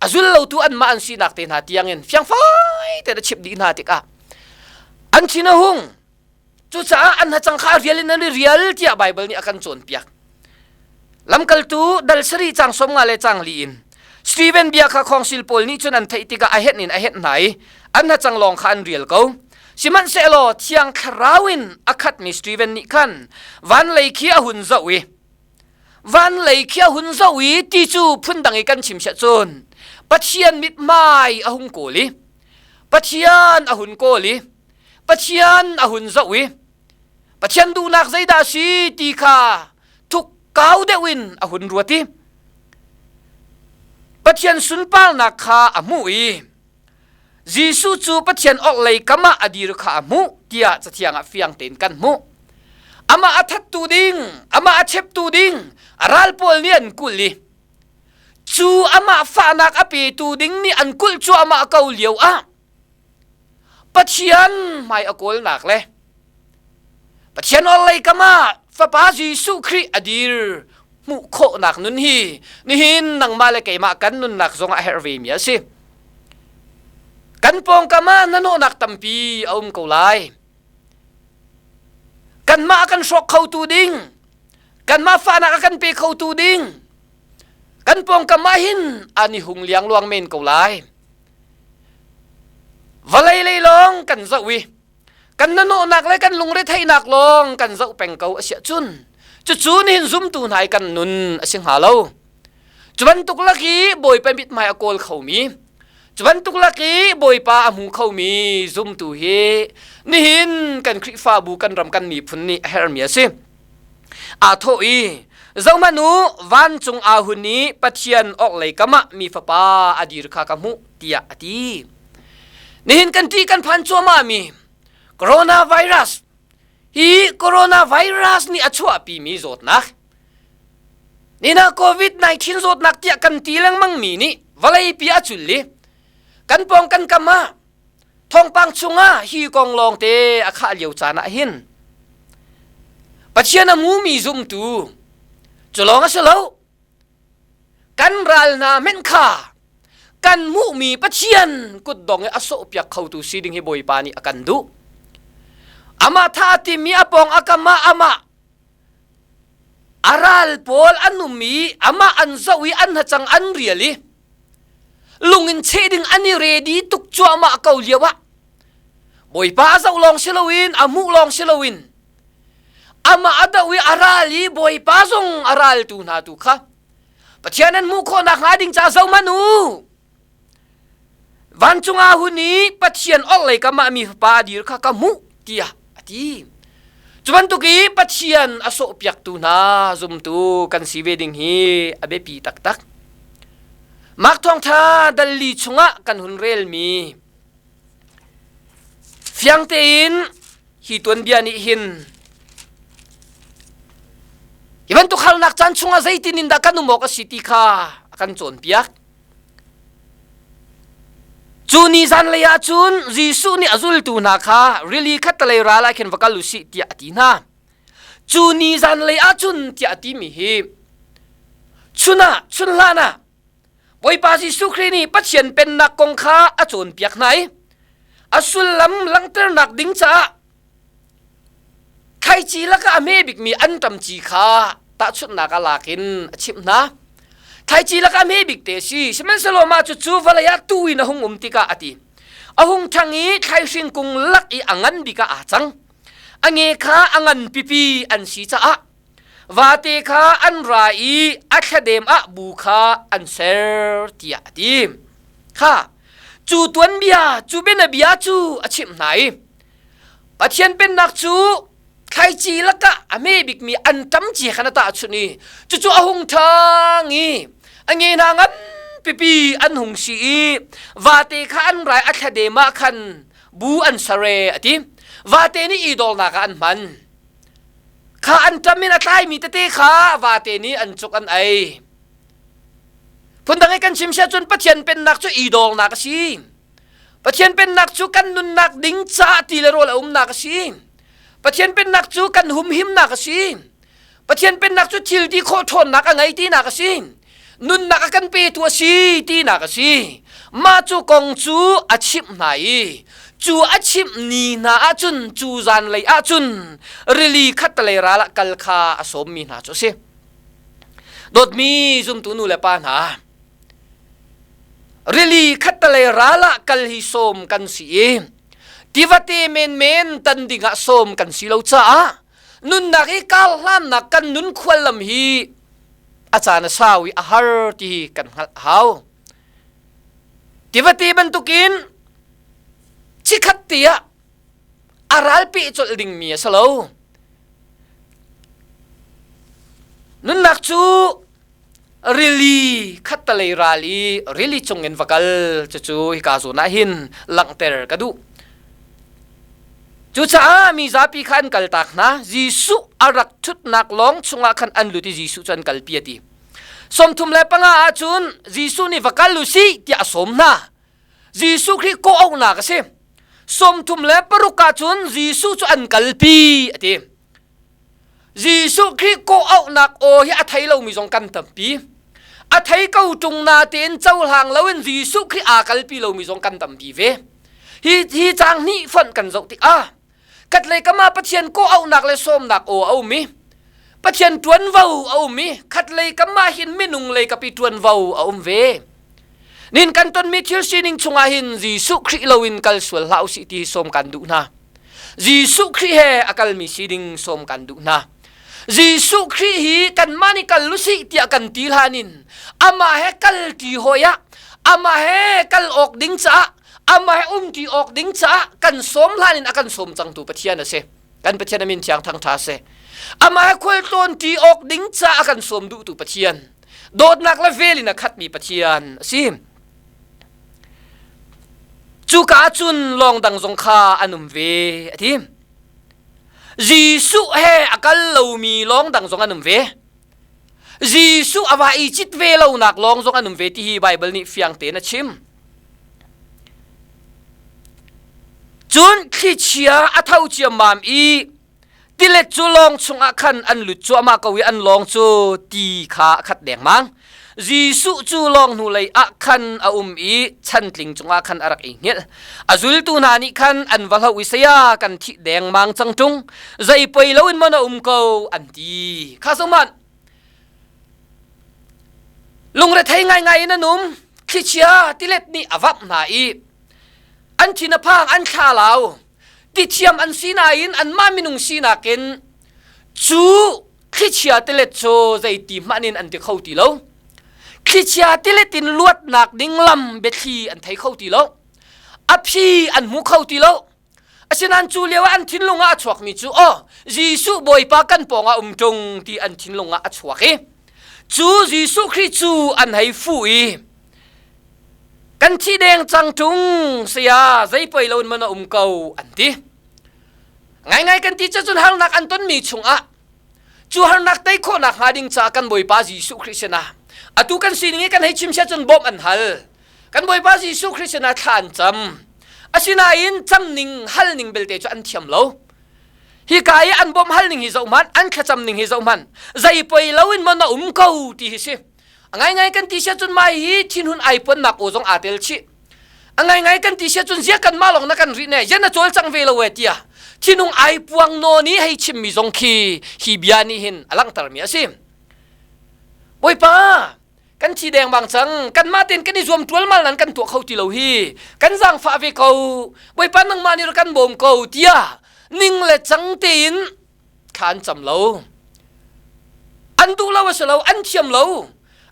a zul lotu anmah an sinak te hna tiangin fiangfai tein a chimh dih hna tikah an thin a hung. Cucaah an hacang kha a rial in an i rial tiah Baibal nih a kan cawnpiak. Lamkaltu dal sarih cang 50 le cang li in Stephen bia kha khawngsil pawl nih cun an theih tikah a henh in a henh hna i an hacang lawng kha an rial ko. Sihmanhsehlaw Thiang Thlarau in a khatmi Stephen nih khan van lei khi a hun zoh i van lei khi a hun zoh i ti cu phundang i kan chim siah cun Pathian mithmai a hung kawl i Pathian a hun kawl i Pathian a hun zoh i Pathian duhnak zeidah a si ti kha thuk kau deuh in a hun ruat i Pathian sunparnak kha a hmuh i Jesuh cu Pathian orhlei kam ah a dir kha a hmuh tiah Cathiang ah fiang tein kan hmuh. Amah a thattu ding, amah a cheptu ding, a ral pawl nih an kulh i cu amah fahnak a petu ding nih an kulh cuahmah ko lio ah Pathian hmai a kawlnak le Pathian orhlei kam ah Fapa Jesuh Khrih a dir. hmuh khawhnak nun hi nihin nangmah le keimah kan nunnak zong ah herh ve mi a si. Kan pawngkam ah hnahnawhnak tampi a um ko lai. Kanmah a kan hrawk khotu ding, kanmah fahnak a kan pe khotu ding, kan pawngkam ah hin an i hung liangluang men ko lai. Vawlei lei lawng kan zoh i kan nanawhnak le kan lungretheihnak lawng kan zoh peng ko a siah cun cucu nihin zumtu hna i kan nun a si hnga lo. Cu bantuk lak i Bawipa mithmai a kawl khomi, cu bantuk lak i Bawipa a hmu khomi zumtu hi nihin kan Khrihfabu kan ram kan miphun nih a herhmi a si. Aa thawh i, Zohhmanh u, vancung aa hun i Pathian orhlei kam ah mi fapa a dir kha ka hmuh, tiah a ti. Nihin kan ṭih kan phan cuahmahmi coronavirus hi coronavirus nih a chuahpimi zawtnak Nina COVID-19 zawtnak tiah kan ti lengmangmi nih vawleipi a cul i kan pawng kan kam ah thawngpang chungah hi kong lawngte a khah lio caan ah hin Pathian a hmumi zumtu cu lawng a si lo kan ral hna hmenh kha kan hmuhmi Pathian kutdong i a sawhpiak khotu si ding hi Bawipa nih a kan duh. Amah tha timi a pawng a kam ah amah A ral pawl an um i amah an zoh i an hacang an rial i lung in cheh ding an i ready tuk cuahmah ko lio ah Bawipa a zoh lawng si loin a hmuh lawng si loin amah a doh i a ral i Bawipa zong a raltu hna tu kha Pathian an hmuh khawh nakhnga ding ca zohhmanh u. Vancung ah hun i Pathian orhlei kam ah mi fapa a dir kha ka hmuh tiah a ti. Cu bantuk i Pathian a sawhpiaktu hna zumtu kan si ve ding hi a biapi taktak. Mark Thawngṭha dalli chungah kan hun relmi fiang tein hi tuanbia nih hin hi bantuk harnak caan chungah zeitin in dah kan um awk a si ti kha a kan cawnpiak. Cu ni zanlei ah cun Jesuh nih a zultu hna kha rili khattelei ral ah khin va kal u sih tiah a ti hna. Cu ni zanlei ah cun tiah a timi hi chun ah chun hlan ah Bawipa Jesuh Khrih nih Pathian pennak kong kha a cawnpiak hna i a sullam langhternak ding caah Thlaici lakah a hme bikmi anṭam ci kha tahchunhnak ah lak in a chimh hna. Thlaici lakah a hme bik te a si, sihmanhsehlaw mah cucu vawlei ah tuu in a hung um tikah a ti. A hung ṭhang i thlaihring kung lak i a ngan bik ah aa cang. A nge kha a ngan pipi an si caah vate kha an ra i a thladem ah bu kha an ser tiah a ti. Kha cu tuanbia, cu bianabia cu a chimh hna i Pathian pennak cu thlaici lakah a hme bikmi anṭam ci khan a tahchunh i cucu a hung ṭhang i a nge hna ngan pipi an hung si i vate kha an rai a thladem ah khan bu an sare a ti. Vate nih i dawlnak ah an hman. Kha anṭam in a tlaimi tete kha vate nih an cuk an ei. Phundang i kan chim siah cun Pathian pennak cu i dawlnak a si. Pathian pennak cu kan nunnak ding caah ti le rawl a umnak a si. Pathian pennak cu kan humhimnak a si. Pathian pennak cu thil ti khawh ṭhawnnak a ngei tinak a si. Nunnak a kan petu a si tinak a si. Mah cu kong cu a chimh hna i cu a chimh ni hna ahcun cu zanlei ahcun rili khattelei ral ah kal kha a sawmmi hna cu a si. Dawtmi zumtu nu le pa hna, Rili khattelei ral ah kal hi sawm kan si i tivate menmen tan dingah sawm kan si lo caah nunnak i kar hlannak kan nun khuallam hi a caan a sau i a har ti hi kan hngalh a hau. Tivate bantukin chikhat te ah a ral peh colh dingmi a si lo. Nunnak cu rili khattalei ral i rili cungin va kal cucu hika zawn ah hin langhter ka duh. Cucaah mi zapi kha an kaltak hna. Jesuh a rak ṭhutnak lawng chungah khan an lut i Jesuh cu an kalpi a ti. 35 ah cun Jesuh nih va kal u sih tiah a sawm hna. Jesuh Khrih kawh-auhnak a si. 36 ah cun Jesuh cu an kalpi a ti. Jesuh Khrih kawh auhnak aw hi a thei lomi zong kan tampi. A thei ko ṭung natein cohlang loin Jesuh Khrih aa kalpi lomi zong kan tampi ve. Hi hi caang hnih fonh kan zoh tikah khatlei kam ah Pathian kawh auhnak le sawmnak aw a um i Pathian ṭuanvo a um i khatlei kam ah hin minung lei kapi ṭuanvo a um ve. Nin kan tonmi thil sining chungah hin Jesuh Khrih loin kal sual hlah usih ti sawm kan duh hna. Jesuh Khrih he a kalmi si ding sawm kan duh hna. Jesuh Khrih hi kanmah nih kal usih tiah kan ti hlan in amah he kal ṭi hawi ah amah he kal awk ding caah amah he um ṭi awk ding caah kan sawm hlan in a kan sawm cangtu Pathian a si. Kan Pathian a min thiang thangṭha seh. Amah he khualtlawn ṭi awk ding caah a kan sawm duhtu Pathian. Dawtnak le vel in a khatmi Pathian a si. Cuka ah cun lawng dang zong kha an um ve, a ti. Jesuh he a kal lomi lawng dang zong an um ve. Jesuh a va i cit ve lonak lawng zong an um ve ti hi Baibal nih fiang tein a chim. Cun thlichia a tho ciammam i Tilet cu lawng chungah khan an lut cuahmah ko i an lawng cu ti kha a khat dengmang. Jesuh cu lawng hnulei ah khan a um i chantling cungah khan a rak i hngilh. A zultu hna nih khan an va hloh i saya kan thih dengmang cang ṭung, zei poi loin maw na um ko an ti. Kha zohhmanh. Lungrethei ngaingai in an um. Thlichia tilet nih a vamh hna i an thin a phang, an thlalau. Tithiam an si nain anmah minung sinak in cu thlichia tilet cu zeiti hmanh in an ti kho ti lo. Thlichia tilet in luatnak ding lam biathli an thei kho ti lo. A phi an hmu kho ti lo. Asinain cu lio ah an thinlung ah a chuakmi cu aw Jesuh Bawipa kan pawngah um ṭung ti an thinlung ah a chuak i cu Jesuh Khrih cu an hei fuh i Kan thi deng cang ṭung, saya zei poi lo in man a um ko an ti. Ngaingai kan ti cun harnak an tonmi chungah cu harnak tei khawhnak hnga ding caah kan Bawipa Jesuh Khrih sinah atu kan sining i kan hei chim sia cun bawmh an hal. Kan Bawipa Jesuh Khrih sinah thla an cam. Asinain cam ning hal ning belte cu an thiam lo. Hika i an bawmh hal ning hi zoh hmanh, an thlacam ning hi zoh hmanh. Zei poi lo in maw na um ko ti hi si. A ngaingai kan ti sia cun mai hi thinhun ai puannak aw zong aa tel chih. A ngaingai kan ti sia cun zia kan mah lawng na kan rih ne, zia na cawl cang ve lo e tiah thinung ai puang nawn i hei chimmi zong khi hi bia nih hin a langhtermi a si. Bawipa, kan thi dengmang cang, kanmah tein kan i zuam ṭualmal nan kan tuah kho ti lo hi, kan zaangfah ve ko, Bawipa nangmah nih rak kan bawm ko tiah ning le cang tein thla an cam lo. An duh lo a si lo, an thiam lo.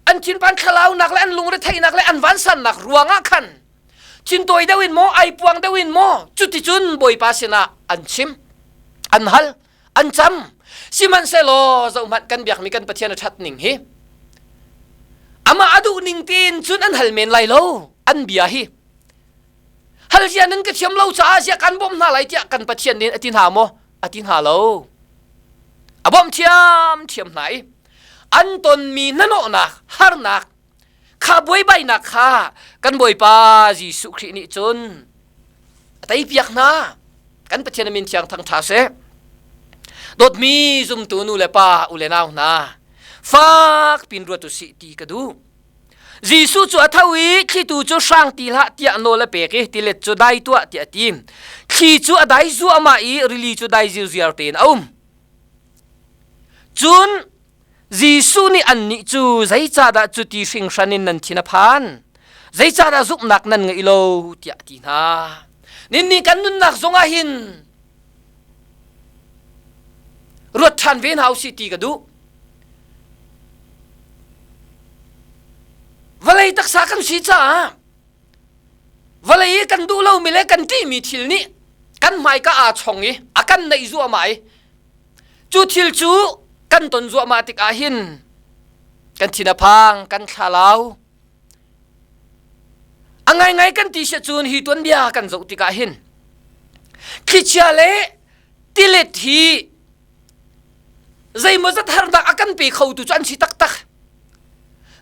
An thinphan thlalaunak le an lungretheihnak le an vansannak ruangah khan thintawi deuh in maw, ai puang deuh in maw, cuticun Bawipa sinah an chim, an hal, an cam. Sihmanhsehlaw zohhmanh kan biakmi kan Pathian a ṭhat ning hi amah a duh ning tein cun an hal men lai lo an bia hi hal zia nan ka thiam lo caah ziah kan bawmh hna lai tiah kan Pathian nih a ti hna maw a ti hna lo a bawmh thiam thiam hna i an tonmi hnahnawhnak harnak kha buaibainak kha kan Bawipa Jesuh Khrih nih cun a teipiak hna kan Pathian min thiang thang ṭha seh dawtmi zumtu nu le pa u le nau hna fak pin ruat usih ti ka duh Jesuh cu a tho i thlitu cu hrang ti hlah tiah nawl a pek i tilet cu dai tuah tiah a ti. Thli cu a dai zuahmah i rili cu dai zirziar tein a um. Cun Jesuh nih annih cu zeicahdah cuti hringhran in nan thin a phan? Zeicahdah zumhnak nan ngeih lo? tiah a ti hna. Ninni kan nunnak zongah hin ruat ṭhan ve hna usih ti ka duh. Vawlei taksa kan si caah vawlei i kan duh lomi le kan ṭihmi thil nih kan hmaika aa chong i a kan naih zuahmah i cu thil cu kan ton zuahmah tikah hin kan thin a phang, kan thlalau. A ngaingai kan ti sia cun hi tuanbia kan zoh tikah hin thlichia le tilet hi zeimawzat harnak a kan pe khotu cu an si taktak.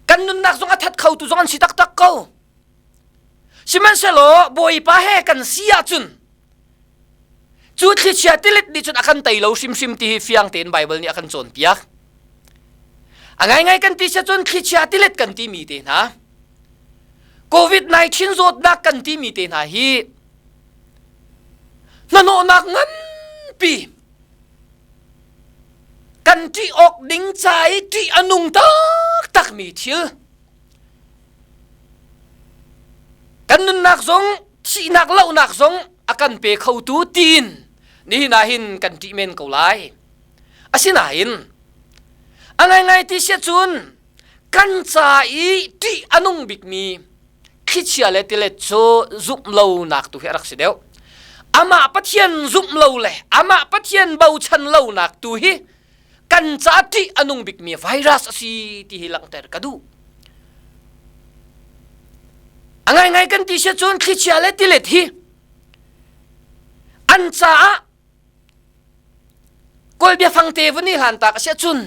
Kan nunnak zong a that khotu zong an si taktak ko. Sihmanhsehlaw Bawipa he kan si ahcun Cu thlichia tilet nih cun a kan tei lo hrimhrim ti hi fiang tein Baibal nih a kan cawnpiak. A ngaingai kan ti cun thlichia tilet kan timi te hna, COVID-19 zawtnak kan timi te hna hi hnahnawhnak nganpi kan ṭih awk ding ca i ṭih a nung taktakmi thil kan nunnak zong thihnak lohnak zong a kan pe khotu tiin nihin ah hin kan ṭih men ko lai. Asinain a ngaingai ti siah cun kan ca i ṭih a nung bikmi thlichia le tilet cu zumh lonak tu hi a rak si deuh. Amah Pathian zumh lo le amah Pathian bochan lonak tu hi kan ca ṭih a nung bikmi virus a si ti hi langhter ka duh. A ngaingai kan ti siah cun thlichia le tilet hi an caah Kawl biafang te vun i hlan tak a si ahcun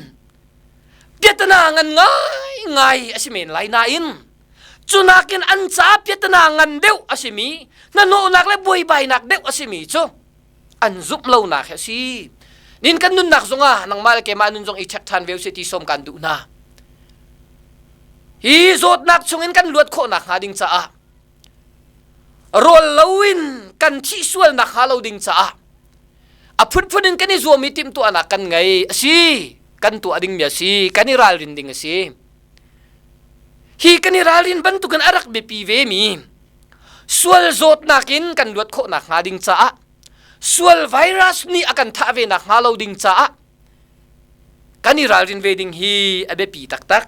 piatana ngan ngai ngai a si men lai nain cunakin an ca piatana ngan deuh a simi hnahnawhnak le buaibainak deuh a simi cu an zumh lonak hi a si. Nin kan nunnak zongah nangmah le keimah nun zong i check ṭhan ve usih ti sawm kan duh hna. Hi zawtnak chungin kan luat khawhnak hnga ding caah rawl loin kan thih sual nakhnga lo ding caah a phunphun in kan i zuam i timhtuahnak kan ngei a si. Kan tuah dingmi a si, kan i ralrin ding a si. Hi kan i ralrin bantukin a rak biapi ve mi sual zawtnak in kan luat khawh nakhnga ding caah sual virus nih a kan thah ve nakhnga lo ding caah kan i ralrin ve ding hi a biapi taktak.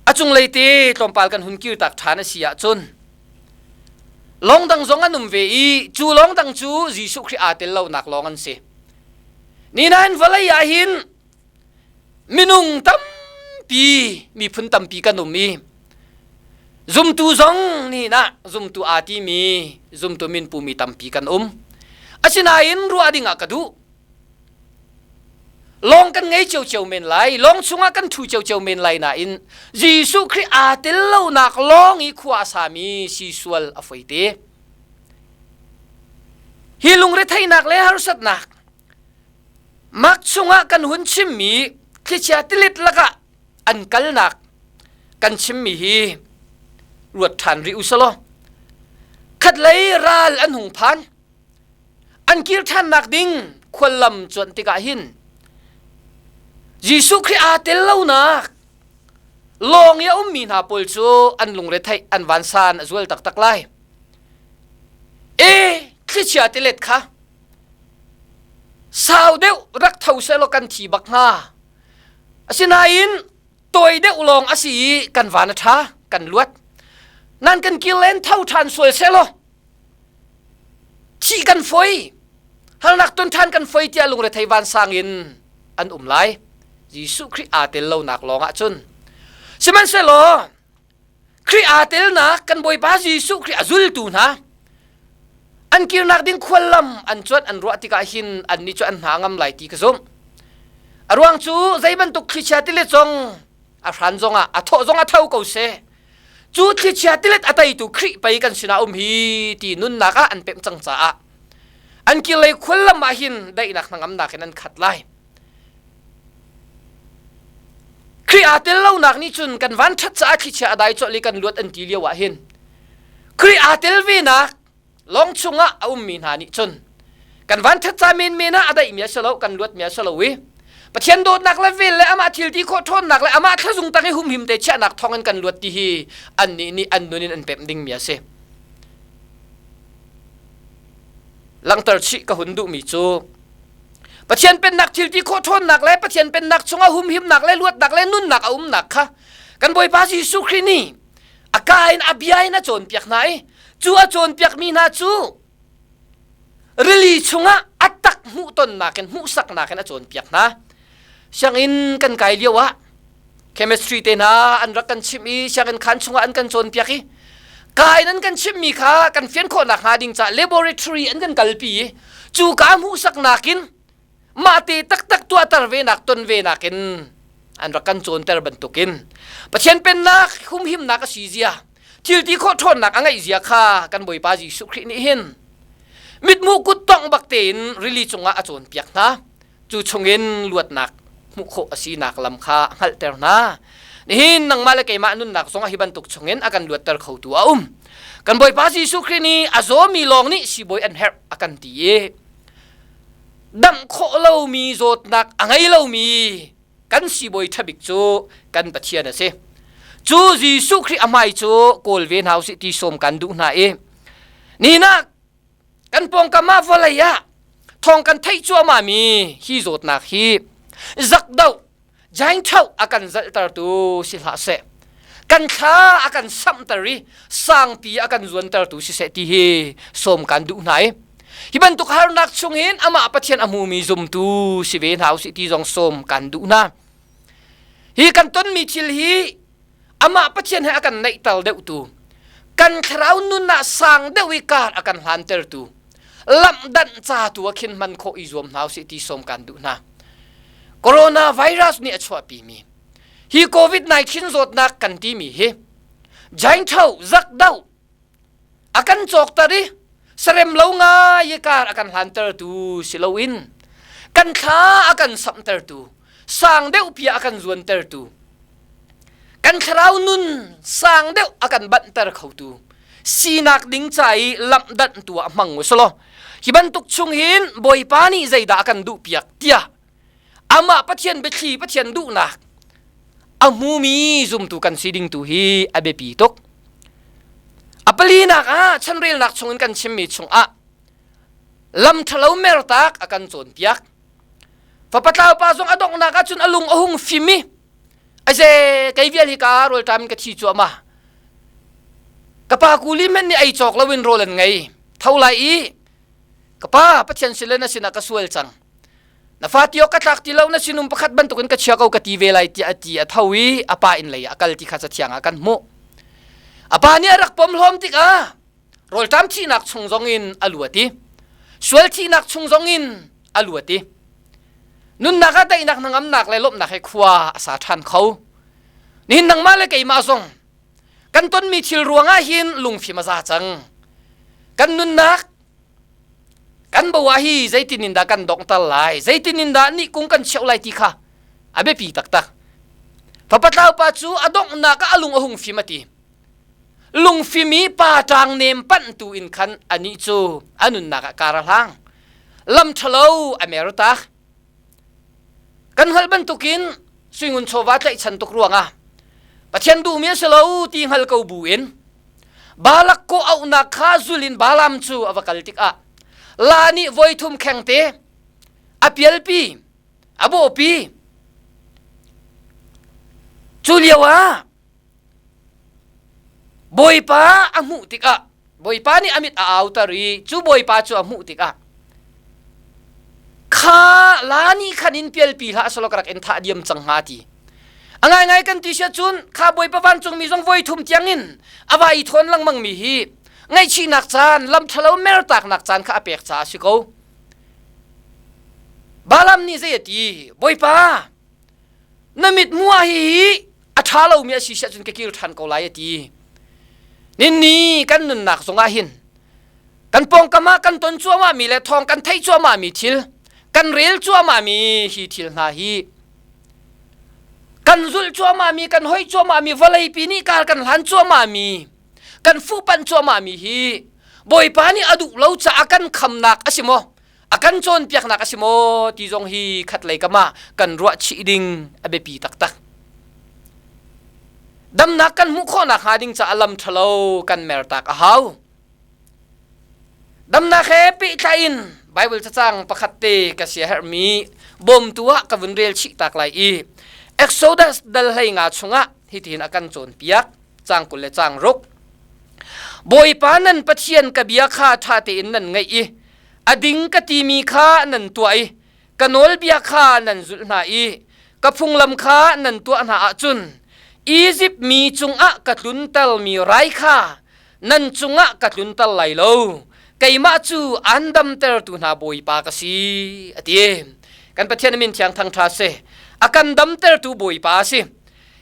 A cunglei te tlawmpal kan hun kir tak ṭhan a si ahcun lawng dang zong an um ve i cu lawng dang cu Jesuh Khrih aa tel lonak lawng an si. Ninain vawlei ah hin minung tampi miphun tampi kan um i zumtu zong nihin ah zumtu aa timi zumtu min pumi tampi kan um. Asinain ruah ding ah ka duh. Lawng kan ngei ciocio men lai, lawng chungah kan ṭhu ciocio men lai nain Jesuh Khrih aa tel lonak lawng i khua a sami si sual a foi te. Hi lungretheihnak le harsatnak mak chungah kan hun chimmi thlichia tilit lakah an kalnak kan chimmi hi ruat ṭhan rih u selaw khatlei ral an hung phan. An kir ṭhannak ding khuallam cuanh tikah hin Jesuh Khrih aa tel lonak lawng i a ummi hna pawl cu an lungretheih an vansan a zual taktak lai. E thlichia tilet kha sau deuh rak tho sehlaw kan thi bak hnga. Asinain tawi deuh lawng a si i kan van a ṭha, kan luat. Nan kan kir len tho ṭhan sual sehlaw Thih kan foi, harnak ton ṭhan kan foi tiah lungrethei vansang in an um lai. Jesuh Khrih aa tel lonak lawng ah cun. Sihmanhsehlaw Khrih aa telnak kan Bawipa Jesuh Khrih a zultu hna an kirnak ding khuallam an cuanh an ruah tikah hin annih cu an hna ngam lai ti ka zumh. A ruang cu zei bantuk thlichia tilet zong a hran zongah a thawh zong a tho ko seh. Cu thlichia tilet a teitu Khrih pei kan sinah um hi ti nunnak ah an pemh cang caah an kirlei khuallam ah hin daihnak hnangamnak in an khat lai. Khrih aa tel lonak nih cun kan van ṭhat caah thlichia a dai colh i kan luat an ti lio ah hin Khrih aa tel venak lawng chungah a ummi hna nih cun kan vanṭhat ca menmen ah a daihmi a si lo, kan luatmi a si lo i Pathian dawtnak le vel le amah thil ti khawh ṭhawnnak le amah thlazung tang i humhim te chiahnak thawngin kan luat ti hi annih nih an nun in an pemh dingmi a si. Langhter chih ka hun duhmi cu Pathian pennak thil ti khawh ṭhawnnak le Pathian pennak chungah humhimnak le luatnak le nunnak a umnak kha kan Bawipa Jesuh Khrih nih a ka in a bia in a cawnpiak hna i cu a cawnpiakmi hna cu rili chungah a tak hmuhtonnak in hmuhsaknak in a cawnpiak hna. Sianginn kan kai lio ah chemistry te hna an rak kan chimh i sianginn khaan chungah an kan cawnpiak i ka in an kan chimhmi kha kan fian khawh nakhnga ding caah laboratory an kan kalpi i cu ka hmuhsaknak in mahte taktak tuahter venak ton venak in an rak kan cawnter bantukin Pathian pennak humhimnak a si zia thil ti khawh ṭhawnnak a ngeih zia kha kan Bawipa Jesuh Khrih nih hin. Mitmuh kut tongh bak tein rili cungah a cawnpiak hna. Cu chungin luatnak hmuh khawh a sinak lam kha a hngalhter hna. Nihin nangmah le keimah nunnak zongah hi bantuk chungin a kan luatter khotu a um. Kan Bawipa Jesuh Khrih nih a zawmi lawng nih siibawi an herh a kan ti i damh khawh lomi zawtnak a ngei lomi kan siibawi ṭha bik cu kan Pathian a si. Cu Jesuh Khrih a hmai cu kawl ve hna usih ti sawm kan duh hna i nihin ah kan pawngkam ah vawlei ah thawng kan theih cuahmah mi hi zawtnak hi zakdoh jaingṭhoh a kan zalhtertu si hlah seh kan thla a kan samhter i sangpi a kan zuantertu siseh ti hi sawm kan duh hna i hi bantuk harnak chung hin amah Pathian a hmumi zumtu si ve hna usih ti zong sawm kan duh hna. Hi kan tonmi thil hi amah Pathian he a kan naihter deuhtu, kan thlarau nun ah sang deuh i kar a kan hlantertu, lamhdanh ca tu ah khin hman khawh i zuam hna usih ti sawm kan duh hna. Coronavirus nih a chuahpimi hi COVID-19 zawtnak kan timi hi jaingtho zakdo a kan cawkter i sarem lo ngai i kar a kan hlantertu si loin kan thla a kan samhtertu sang deuh pia a kan zuantertu kan thlarau nun sang deuh a kan banhter khotu sinak ding ca i lamhdanh tu ah hmang usulaw hi bantuk chung hin Bawipa nih zeidah a kan duh piak tiah amah Pathian biathli Pathian duhnak a hmumi zumtu kan si ding tu hi a biapi tuk. A palinak ah chanrelnak chungin kan chimmi chungah lam ṭhalo mertak a kan cawnpiak. Fapa tlau pa zong a donghnak ah cun a lung a hung fim i aze kei vial hi ka rawlṭam in ka thi cuahmah. Ka pa kuli men nih ei cawk loin rawl an ngei. Tho lai i ka pa Pathian sile na sinah ka sual cang. Na fa ti awk ka tlak ti lo na sinum pakhat bantukin ka chia ko ka ti ve lai tiah a ti a tho i a pa inn lei ah a kal ti kha cathiang ah kan hmuh. A pa nih a rak pom hlawm tikah rawlṭam thihnak chung zongin a luat i sual thihnak chung zongin a luat i nunnak ah daihnak hnangamnak le lawmhnak he khua a sa ṭhan kho. Nihin nangmah le keimah zong kan tonmi thil ruangah hin lungfim a za cang. Kan nunnak Kan bo ah hi zeitin in dah kan donghter lai, zeitin in dah nih kung kan cheuh lai ti kha a biapi taktak. Fapatlau pa cu a donghnak ah a lung a hung fim a ti. Lungfim i pa ṭang nem panh tu in khan anih cu a nunnak ah kar a hlang. Lam ṭhalo a mer tak. Kan hngalh bantukin suingun chawva tlaihchan tuk ruangah Pathian duhmi a si lo ti hngal ko bu in Balak kawh auhnak kha zul in Balaam cu a va kal tikah la nih voithum khengte a pialpi a bawhpi cu lio ah Bawipa a hmuh tikah Bawipa nih a mit a auter i cu Bawipa cu a hmuh tikah kha la nih khan in pialpi hlah selaw ka rak in thah diam cang hnga ti. A ngaingai kan ti sia cun kha Bawipa vancungmi zong voi thum tiangin a va i thawn lengmang mi hi ngaihchihnak caan lam ṭhalo mertaknak caan kha a pek caah a si ko. Balaam nih zei a ti? Bawipa, na mit hmuh ah hihi a ṭha lomi a si siah cun ka kir ṭhan ko lai a ti. Ninni kan nunnak zongah hin kan pawngkam ah kan ton cuahmahmi le thawng kan theih cuahmahmi thil kan rel cuahmahmi hi thil hna hi kan zulh cuahmahmi kan hoih cuahmahmi vawleipi nih kar kan hlan cuahmahmi kan fuhpanh cuahmahmi hi Bawipa nih a duh lo caah kan khamnak a si maw a kan cawnpiaknak a si maw ti zong hi khatlei kam ah kan ruah chih ding a biapi taktak. Damnak kan hmuh khawhnak hnga ding caah lam ṭhalo kan mertak a hau. Damnak he pehtlai in Bible cacang pakhat te ka siaherhmi bawmtu ah ka vun rel chih tak lai i Exodus dal 15 chungah hitihin a kan cawnpiak cang 20 le cang ruk. Bawipa nan Pathian ka bia kha ṭha tein nan ngaih i a ding ka timi kha nan tuah i ka nawlbia kha nan zulh hna i ka phunglam kha nan tuah hna ahcun Izipt mi cungah ka tluntermi rai kha nan cungah ka tlunter lai lo keimah cu an damtertu hna Bawipa ka si a ti kan Pathian min thiang thang ṭha seh a kan damtertu Bawipa a si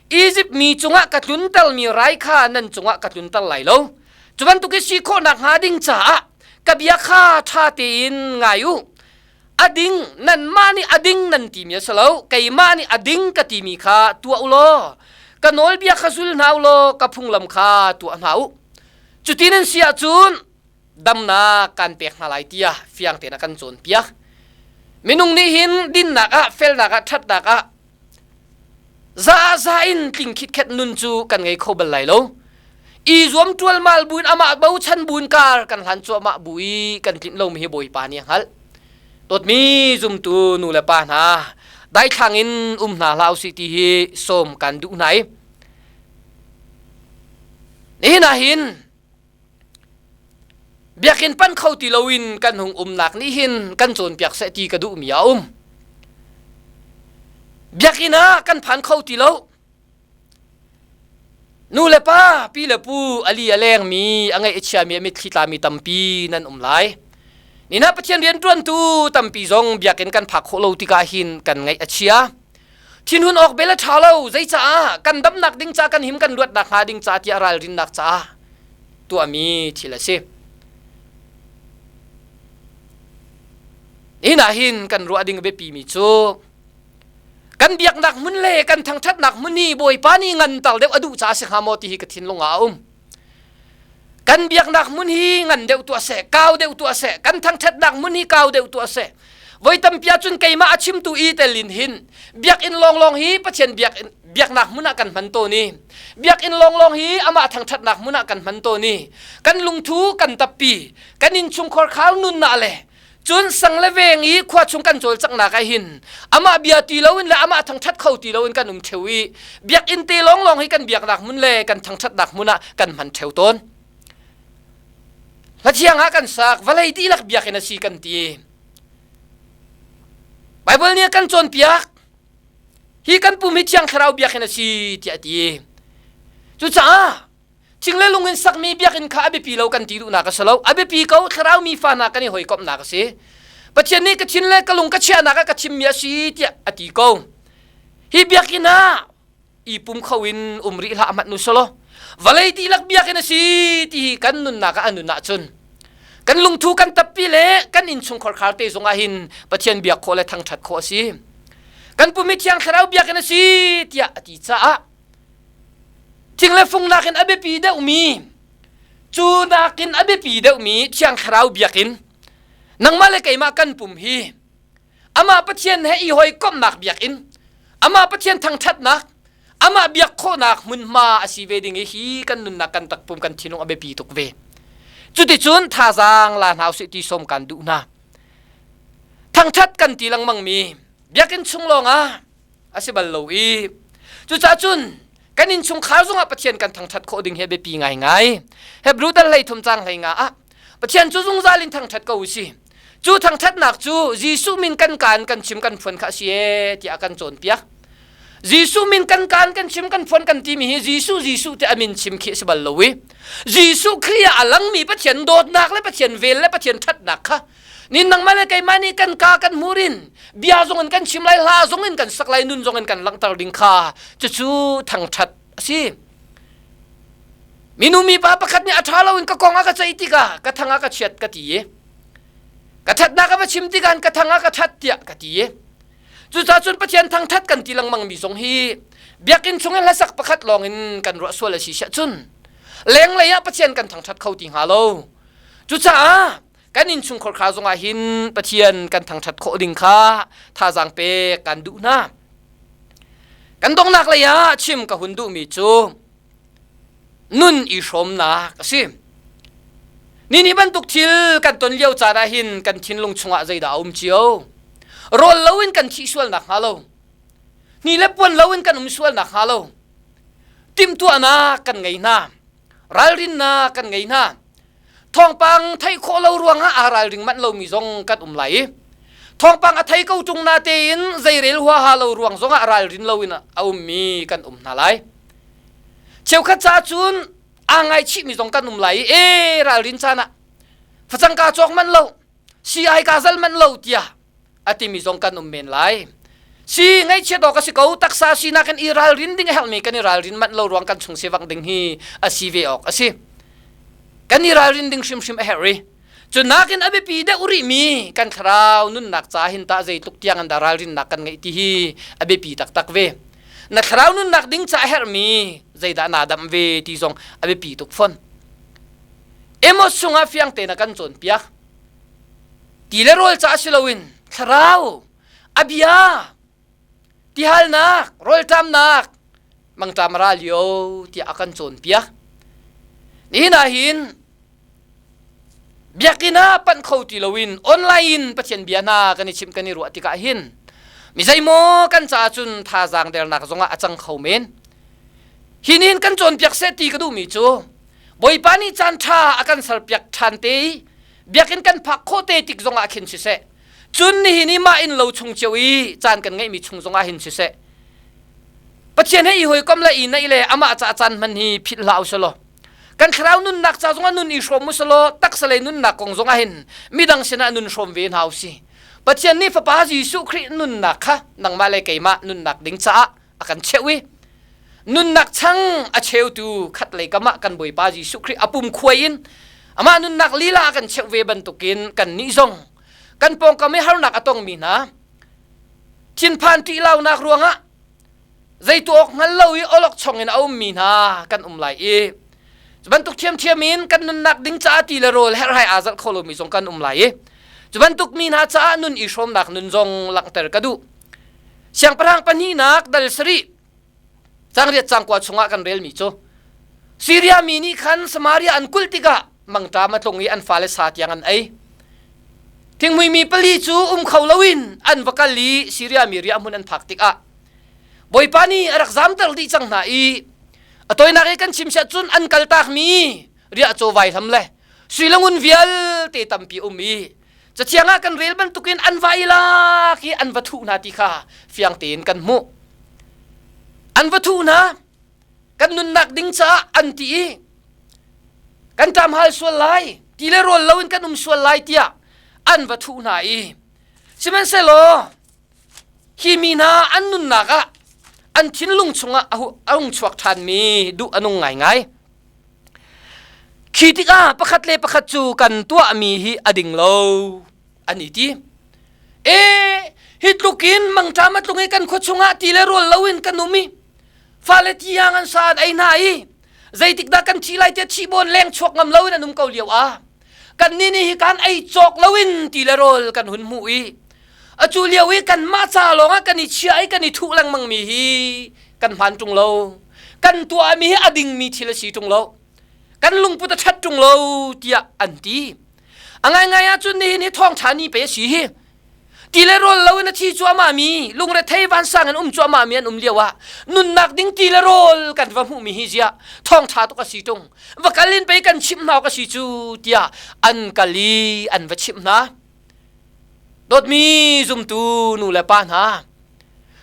Izipt mi cungah ka tluntermi rai kha nan cungah ka tlunter lai lo cu bantuk i si khawhnak hnga ding caah. Ka bia kha ṭha tein ngai u. A ding nanmah nih a ding nan timi a si lo, keimah nih a ding ka timi kha tuah u law ka nawlbia kha zul hna u law ka phunglam kha tuah hna u. Cuti nan si ahcun damnak kan pek hna lai tiah fiang tein a kan cawnpiak. Minung nih hin dinnak ah, felnak ah, ṭhatnak ah za za in tling khitkhet nun cu kan ngei kho bal lai lo. I zuam ṭualmal buin amah bochan buin kar kan hlan cuahmah bu i kan tlinh lomi hi Bawipa nih a hngalh. Dawtmi zumtu nu le pa hna, daithlang in um hna hlah usih ti hi sawm kan duh hna i nihin ah hin Biakinn pan kho ti loin kan hung umnak nih hin kan cawnpiak seh ti ka duhmi a um. Biakinn ah kan phan kho ti lo. Nu le pa, pi le pu, ali a lengmi, a ngaih a chiami, a mitthli tlami tampi nan um lai. Nina Pathian rianṭuantu tampi zong biakinn kan phak khawh lo tikah hin kan ngaih a chia. Thinhun awk bel a ṭha lo. Zeicaah? Kan damnak ding ca, kan him kan luatnak hnga ding ca tiah ralrinnak caah tuahmi thil a si. Nihin ah hin kan ruah ding a biapimi cu kan biaknak hmun le kan thangṭhatnak hmun hi Bawipa nih nganter deuh a duh caah a si hnga maw ti hi ka thinlung ah a um. Kan biaknak hmun hi ngan deuh tuah seh, kau deuh tuah seh, kan thangṭhatnak hmun hi kau deuh tuah seh. Voi tampi ahcun keimah a chimtu i tel in hin biakinn lawnglawng hi Pathian biakinn biaknak hmun ah kan hman tawn i biakinn lawnglawng hi amah thangṭhatnak hmun ah kan hman tawn i kan lungthu kan tappi kan innchungkhar khar nunnak le Cun sang le veng i khua chung kan cawlcanghnak ah hin amah bia ti loin le amah thangṭhat kho ti loin kan um ṭheo i biakinn te lawnglawng hi kan biaknak hmun le kan thangṭhatnak hmun ah kan hman ṭheo tawn. Hlathiang ah kan sak, vawlei dihlak biakinn a si kan ti. Baibal nih a kan cawnpiak. Hi kan pum hi Thiang Thlarau biakinn a si tiah a ti. Cucaah Thing le lung in sakmi biakinn kha a biapi lo kan ti duhnak a si lo. A biapi ko thlarau mi fa hna kan i hawikomhnak a si. Pathian nih ka thin le ka lung ka chiahnak ah ka thimmi a si tiah a ti ko. Hi biakinn ah i pum kho in um rih hlah hmanh nu selaw vawlei dihlak biakinn a si ti hi kan nunnak ah a nun ahcun kan lungthu kan tappi le kan innchungkhar khar te zongah hin Pathian biak khawh le thangṭhat khawh a si. Kan pum hi Thiang Thlarau biakinn a si tiah a ti caah Thing le fung nakin a biapi deuhmi, cu nakin a biapi deuhmi Thiang Thlarau biakinn, nangmah le keimah kan pum hi, amah Pathian he i hawikomhnak biakinn, amah Pathian thangṭhatnak, amah biak khawhnak hmunhma a si ve ding i hi kan nunnak kan takpum kan thinlung a biapi tuk ve. Cuticun thazaang la hna usih ti sawm kan duh hna. Thangṭhat kan ti lengmangmi biakinn chung lawngah a si bal lo i cucaah cun kan innchungkhar zongah Pathian kan thangṭhat khawh ding hi a biapi ngaingai. Hebrew dal 13 caang 15 ah Pathian cu zungzal in thangṭhat ko u si. Cu thangṭhatnak cu Jesuh min kan kaan kan chim kan phuan kha a si ee tiah a kan cawnpiak. Jesuh min kan kaan kan chim kan phuan kan timi hi Jesuh Jesuh ti a min chim khi a si bal lo i Jesuh Khrih ah a langmi Pathian dawtnak le Pathian vel le Pathian ṭhatnak kha Nin nangmah le keimah nih kan ka kan hmur in bia zong in kan chim lai hla zong in kan sak lai nun zong in kan langhter ding kha cucu thangṭhat a si. Minu mipa pakhat nih a ṭha lo in ka kong a ka ceih tikah ka thang a ka chiat ka ti i ka ṭhatnak a va chim tikah ka thang a ka ṭhat tiah ka ti i cucaah cun Pathian thangṭhat kan ti lengmang mi zong hi biakinn chung in hlasak pakhat lawng in kan ruah sual a si siah cun lenglei ah Pathian kan thangṭhat kho ti hnga lo. Cucaah kan innchungkhar kha zongah hin Pathian kan thangṭhat khawh ding kha thazaang pek kan duh hna. Kan donghnak lei ah chim ka hun duhmi cu nun i hrawmnak a si. Ni ni bantuk thil kan ton lio caan ah hin kan thinlung chungah zeidah a um cio? Rawl loin kan thih sual nak hnga lo. Ni le puan loin kan um sual nak hnga lo. Timhtuahnak kan ngei hna. Ralrinnak kan ngei hna. Thawngpang theih khawh lo ruangah aa ralring manh lomi zong kan um lai i thawngpang a thei ko ṭung na tein zeirel huaha lo ruang zongah ralrin loin a ummi kan um hna lai. Cheukhat ca cun aa ngaichihmi zong kan um lai i e ralrin caan ah facang kaa cawk manh lo, sii-ai kaa zal manh lo tiah a timi zong kan um men lai. Si ngaihchiat awk a si ko taksa sinak in i ralrin ding a herhmi kan i ralrin manh lo ruang kan chung sivak ding hi a si ve awk a si. Kan i ralrin ding hrimhrim a herh i. Cu nakin a biapi deuh rihmi kan thlarau nunnak ca hin tah zeitluk tiang an dah ralrinnak kan ngeih ti hi a biapi taktak ve. Na thlarau nunnak ding ca a herhmi zeidah naa damh ve ti zong a biapi tuk fawn. Amos chungah fiang tein a kan cawnpiak. Ti le rawl ca si loin thlarau a bia tihalnak rawlṭamnak mangṭam a ra lio tiah a kan cawnpiak. Nihin ah hin Biakinn ah panh kho ti loin online in Pathian bia hna kan i chimh kan i ruah tikah hin mi zeimaw kan caah cun thazaang dernak zongah a cang kho men. Hi nin kan cawnpiak seh ti ka duhmi cu Bawipa nih caan ṭha a kan serpiak ṭhan te i biakinn kan phak khawh te tik zongah khin siseh cun nihin i mah inn lo chung cio i caan kan ngeihmi chung zongah hin siseh Pathian he i hawikom le i naih le amah caah caan hman hi philh hlah usih law kan thlarau nunnak ca zongah nun i hrawm usalaw taksa lei nunnak kong zongah hin midang sinah nun hrawm ve hna usih Pathian nih Fapa Jesuh Khrih nunnak kha nangmah le keimah nunnak ding caah a kan cheuh i nunnak chang a cheutu khat lei kam ah kan Bawipa Jesuh Khrih a pum khuai in amah nunnak lila a kan cheuh ve bantukin kan nih zong kan pawngkam i harnak a tongmi hna thinphan ṭih launak ruangah zei tuah awk hngal lo i awlokchong in a ummi hna kan um lai i cu bantuk ṭhiamṭhiam in kan nunnak ding caah ti le rawl herhhai aa zalh kho lomi zong kan um lai i cu bantuk mi hna caah nun i hrawmnak nun zong langhter ka duh. Siangpahrang pahnihnak dal sarih cangriat cangkua chungah kan relmi cu Siria mi nih khan Samaria an kulh tikah mangṭam a tlung i an fale sa tiang an ei. Thinghmui mi pali cu um kho loin an va kal i Siria mi riahhmun an phak tikah Bawipa nih a rak zamter dih cang hna i a tawinak i kan chim siah cun an kaltakmi riahcaw vaihlam le sui le ngun vialte tampi um i cathiang ah kan rel bantukin an va i lak i an va thuh hna ti kha fiang tein kan hmuh. An va thuh hna kan nunnak ding caah an ti i kan ṭam hal sual lai ti le rawl loin kan um sual lai tiah an va thuh hna i sihmanhsehlaw hi mi hna an nunnak ah an thinlung chungah a hung chuak ṭhanmi duh a nung ngaingai. Khi tikah pakhat le pakhat cu kan tuahmi hi a ding lo an i ti. E hi tlukin mangṭam a tlung i kan khua chungah ti le rawl loin kan um i fale tiang an sa an ei hna i zeitik dah kan thi lai tiah thihbawn leng chuak ngam loin an um ko lio ah kan nih nih hi kan ei cawk loin ti le rawl kan hun hmuh i atu lio i kanmah ca lawngah kan i chia i kan i thuh lengmang mi hi kan hmaan ṭung lo kan tuahmi hi a dingmi thil a si ṭung lo kan lungput a ṭhat ṭung lo tiah an ti a ngaingai ahcun nihin hi thawngṭha ni pe a si hi ti le rawl lo in a thi cuahmah mi lungrethei vansang in um cuahmah mi an um lio ah nunnak ding ti le rawl kan va hmuh mi hi ziah thawngṭha tuk a si ṭung va kal in pei kan chimh hna awk a si cu tiah an kal i an va chimh hna dawtmi zumtu nu le pa hna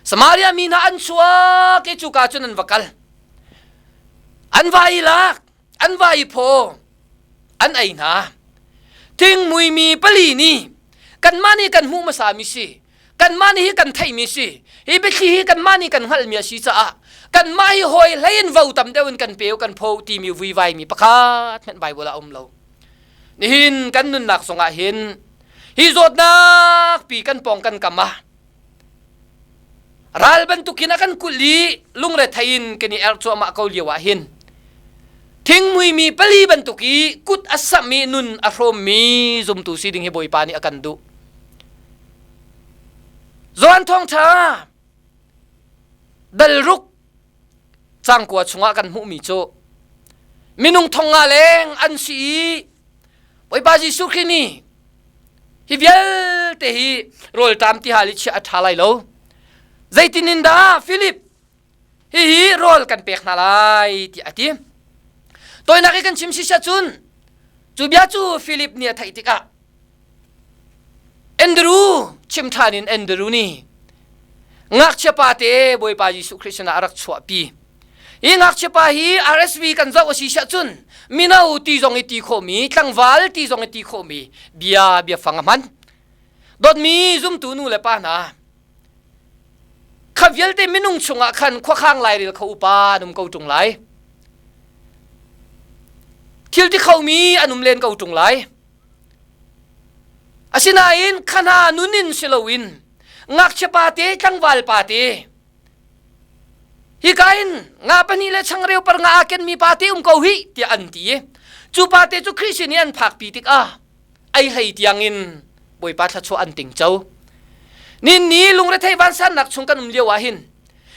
Samaria mi hna an chuak i cuka cun an va kal an va i lak an va i phaw an ei hna thingmui mi pali nih kanmah nih kan hmuh hmasa mi si kanmah nih hi kan theihmi si hi biathli hi kanmah nih kan hngalhmi a si caah kanmah hi hawi hlei in vo tam deuh in kan peu kan pho timi vuivai mi pakhat hmanh Bible ah um lo nihin kan nunnak zongah hin hi zawtnak pi kan pawng kan kam ah Ral bantukin a kan kulh i lungrethei in kan i erh cuahmah ko lio ah hin thingmui mi pali bantuk i kut a samh i nun a hrawmmi zumtu si ding hi Bawipa nih a kan duh. Johan Thawngṭha dal ruk cangkua chungah kan hmuhmi cu minung thong nga leng an si i Bawipa Jesuh Khrih nih hi vialte hi rawlṭam ti hal i chiah a ṭha lai lo. Zeitin in dah Philip hihi rawl kan pek hna lai tiah a ti. Tawinak i kan chim si cun cu bia cu Philip nih a theih tikah Andrew chim ṭhan in Andrew nih ngakchia pa te Bawipa Jesuh Khrih sinah a rak chuahpi. Hi ngakchia pa hi RSV kan zoh a si siah cun mino ti zong i ti khawhmi, tlangval ti zong i ti khawhmi bia biafang a hman. Dawtmi zumtu nu le pa hna, kha vialte minung chungah khan khuakhang lairel kho upa an um ko ṭung lai. Thil ti khomi an um len ko ṭung lai. Asinain khana nun in si loin ngakchia pa te tlangval pa te hika in nga pahnih le changreu par nga aa kenmi pa te um ko hi tiah an ti i cu pa te cu Khrih sin i an phakpi tikah ei hlei tiangin Bawipa thluachuah an tingco. Nin ni lungrethei vansannak chung kan um lio ah hin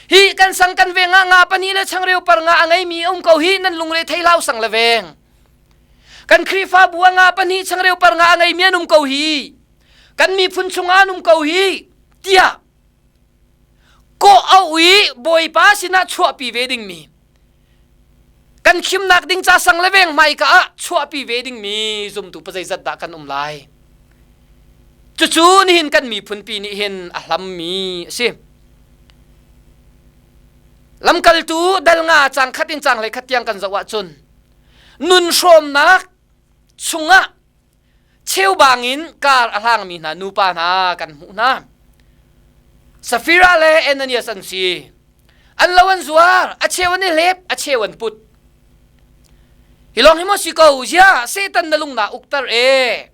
hi kan sang kan veng ah nga pahnih le changreu par nga a ngeimi um ko hi nan lungrethei hlau sang le veng. Kan Khrihfabu ah nga pahnih changreu par nga a ngeimi an um ko hi. Kan miphun chungah an um ko hi tiah kawh auh i Bawipa sinah chuahpi ve dingmi kan khimnak ding ca sang le veng hmaika ah chuahpi ve dingmi zumtu pa zeizat dah kan um lai. Cucu nihin kan miphunpi nih hin a hlammi a si. Lamkaltu dal nga cang khat in cang hlei khat tiang kan zoh ahcun nun hrawmnak chungah cheubang in kar a hlangmi hna nupa hna kan hmuh hna. Safira le Ananias an si. An lo an zuar, a cheu an i hlep, a cheu an put. Hi lawng hi maw si ko, zia Satan na lung na ukter e.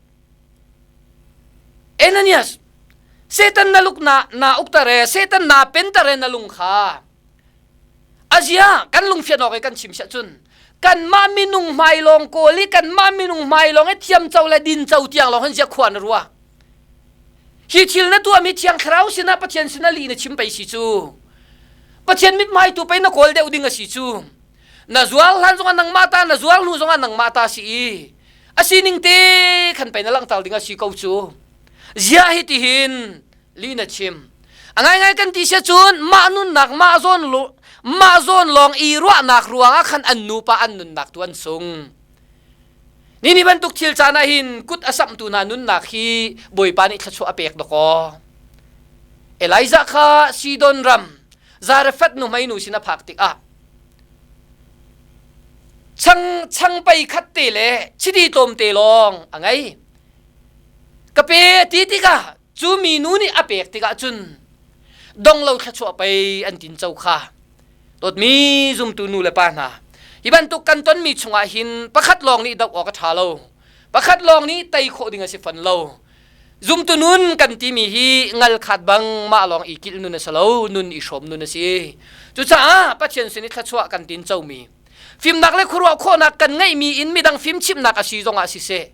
Ananias, Satan na luk na na ukter e, Satan na penter e na lung kha. Azia kan lungfian awk i kan chim siah cun kanmah minung hmai lawng kawl i kanmah minung hmai lawng i thiam co le din co tiang lawng hin zia khua na rua. Hi thil na tuahmi Thiang Thlarau sinah Pathian sinah lih na chim pei si cu. Pathian mithmai tu pei na kawl deuh ding a si cu. Na zuar hlan zongah nangmah ta, na zuar hnu zongah nangmah ta si i a sining te khan pei na langhter ding a si ko cu. Zia hi tihin lih na chim. A ngaingai kan ti sia cun mah nunnak mah zawn mah zawn lawng i ruahnak ruangah khan an nupa an nunnak tu an sung. Ni ni bantuk thil caan ah hin kut a samhtu hna nunnak hi Bawipa nih thluachuah a pek dakaw. Elijah kha Sidon ram Zarephath nuhmei nu sin a phak tikah chang chang pei khat te le chiti tlawmte lawng a ngei. Ka pe ti tikah cu minu nih a pek tikah cun donglo thluachuah pei an tin co kha. Dawtmi zumtu nu le pa hna, hi bantuk kan tonmi chungah hin pakhat lawng nih doh awk a ṭha lo. Pakhat lawng nih tei khawh ding a si fawn lo. Zumtu nun kan timi hi ngal khat bang mah lawng i kilh nun a si lo, nun i hrawm nun a si. Cucaah Pathian sin i thluachuah kan tin comi, fimnak le khuaruah khawhnak kan ngeihmi in midang fimchimhnak a si zongah siseh,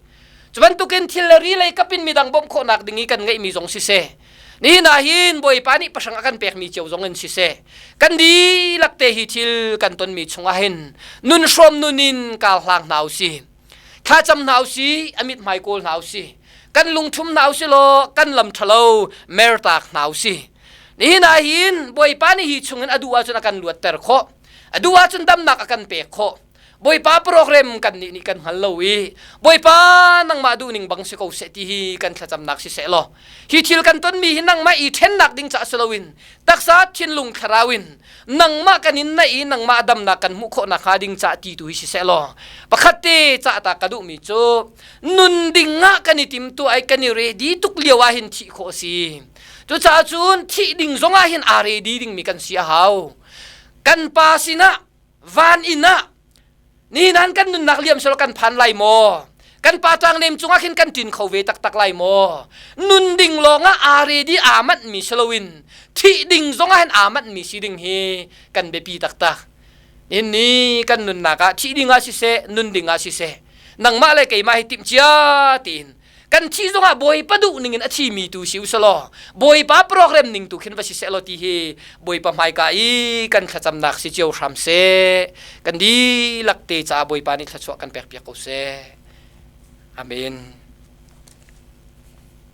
cu bantukin thil le ri lei kap in midang bawmh khawhnak ding i kan ngeihmi zong siseh, Nihin ah hin Bawipa nih pahrang a kan pekmi cio zong in siseh, kan dihlak te hi thil kan tonmi chungah hin nun hrawm nun in kar hlang hna usih. Thlacam hna usih, a mithmai kawl hna usih. Kan lungthum hna usih law kan lam ṭhalo mertak hna usih. Nihin ah hin Bawipa nih hi chungin a duh ahcun a kan luatter khawh. A duh ahcun damnak a kan pek khawh. Bawipa program kan nih nih kan hngal lo i Bawipa nangmah duhning bang si ko seh ti hi kan thlacamnak si seh law hi thil kan tonmi hi nangmah i ṭhennak ding caah si loin taksa thinlung thlarau in nangmah kan in naih i nangmah damnak kan hmuh khawh nakhnga ding caah ti tu hi si seh law pakhat te cah ta ka duhmi cu nun ding ah kan i timtuah i kan i ready tuk lio ah hin thih khawh a si cucaah cun thih ding zong ah hin aa ready dingmi kan si a hau kan pa sinah Van inn ah ni nan kan nunnak liam selaw kan phan lai maw? Kan pa tlangnem cungah khin kan ṭin kho ve taktak lai maw? Nun ding lawngah aa ready aa manhmi si loin thih ding zongah hin aa manhmi si ding hi kan biapi taktak. Nihin ni kan nunnak ah thih ding ah siseh, nun ding ah siseh, nangmah le keimah hi timhcia tiin kan thih zongah Bawipa duh ning in a thimi tu si usalaw Bawipa program ning tu khin va si seh law ti hi Bawipa hmaika i kan thlacamnak si cio hram seh. Kan dihlak te caah Bawipa nih thluachuah kan pek piak ko seh. Amen.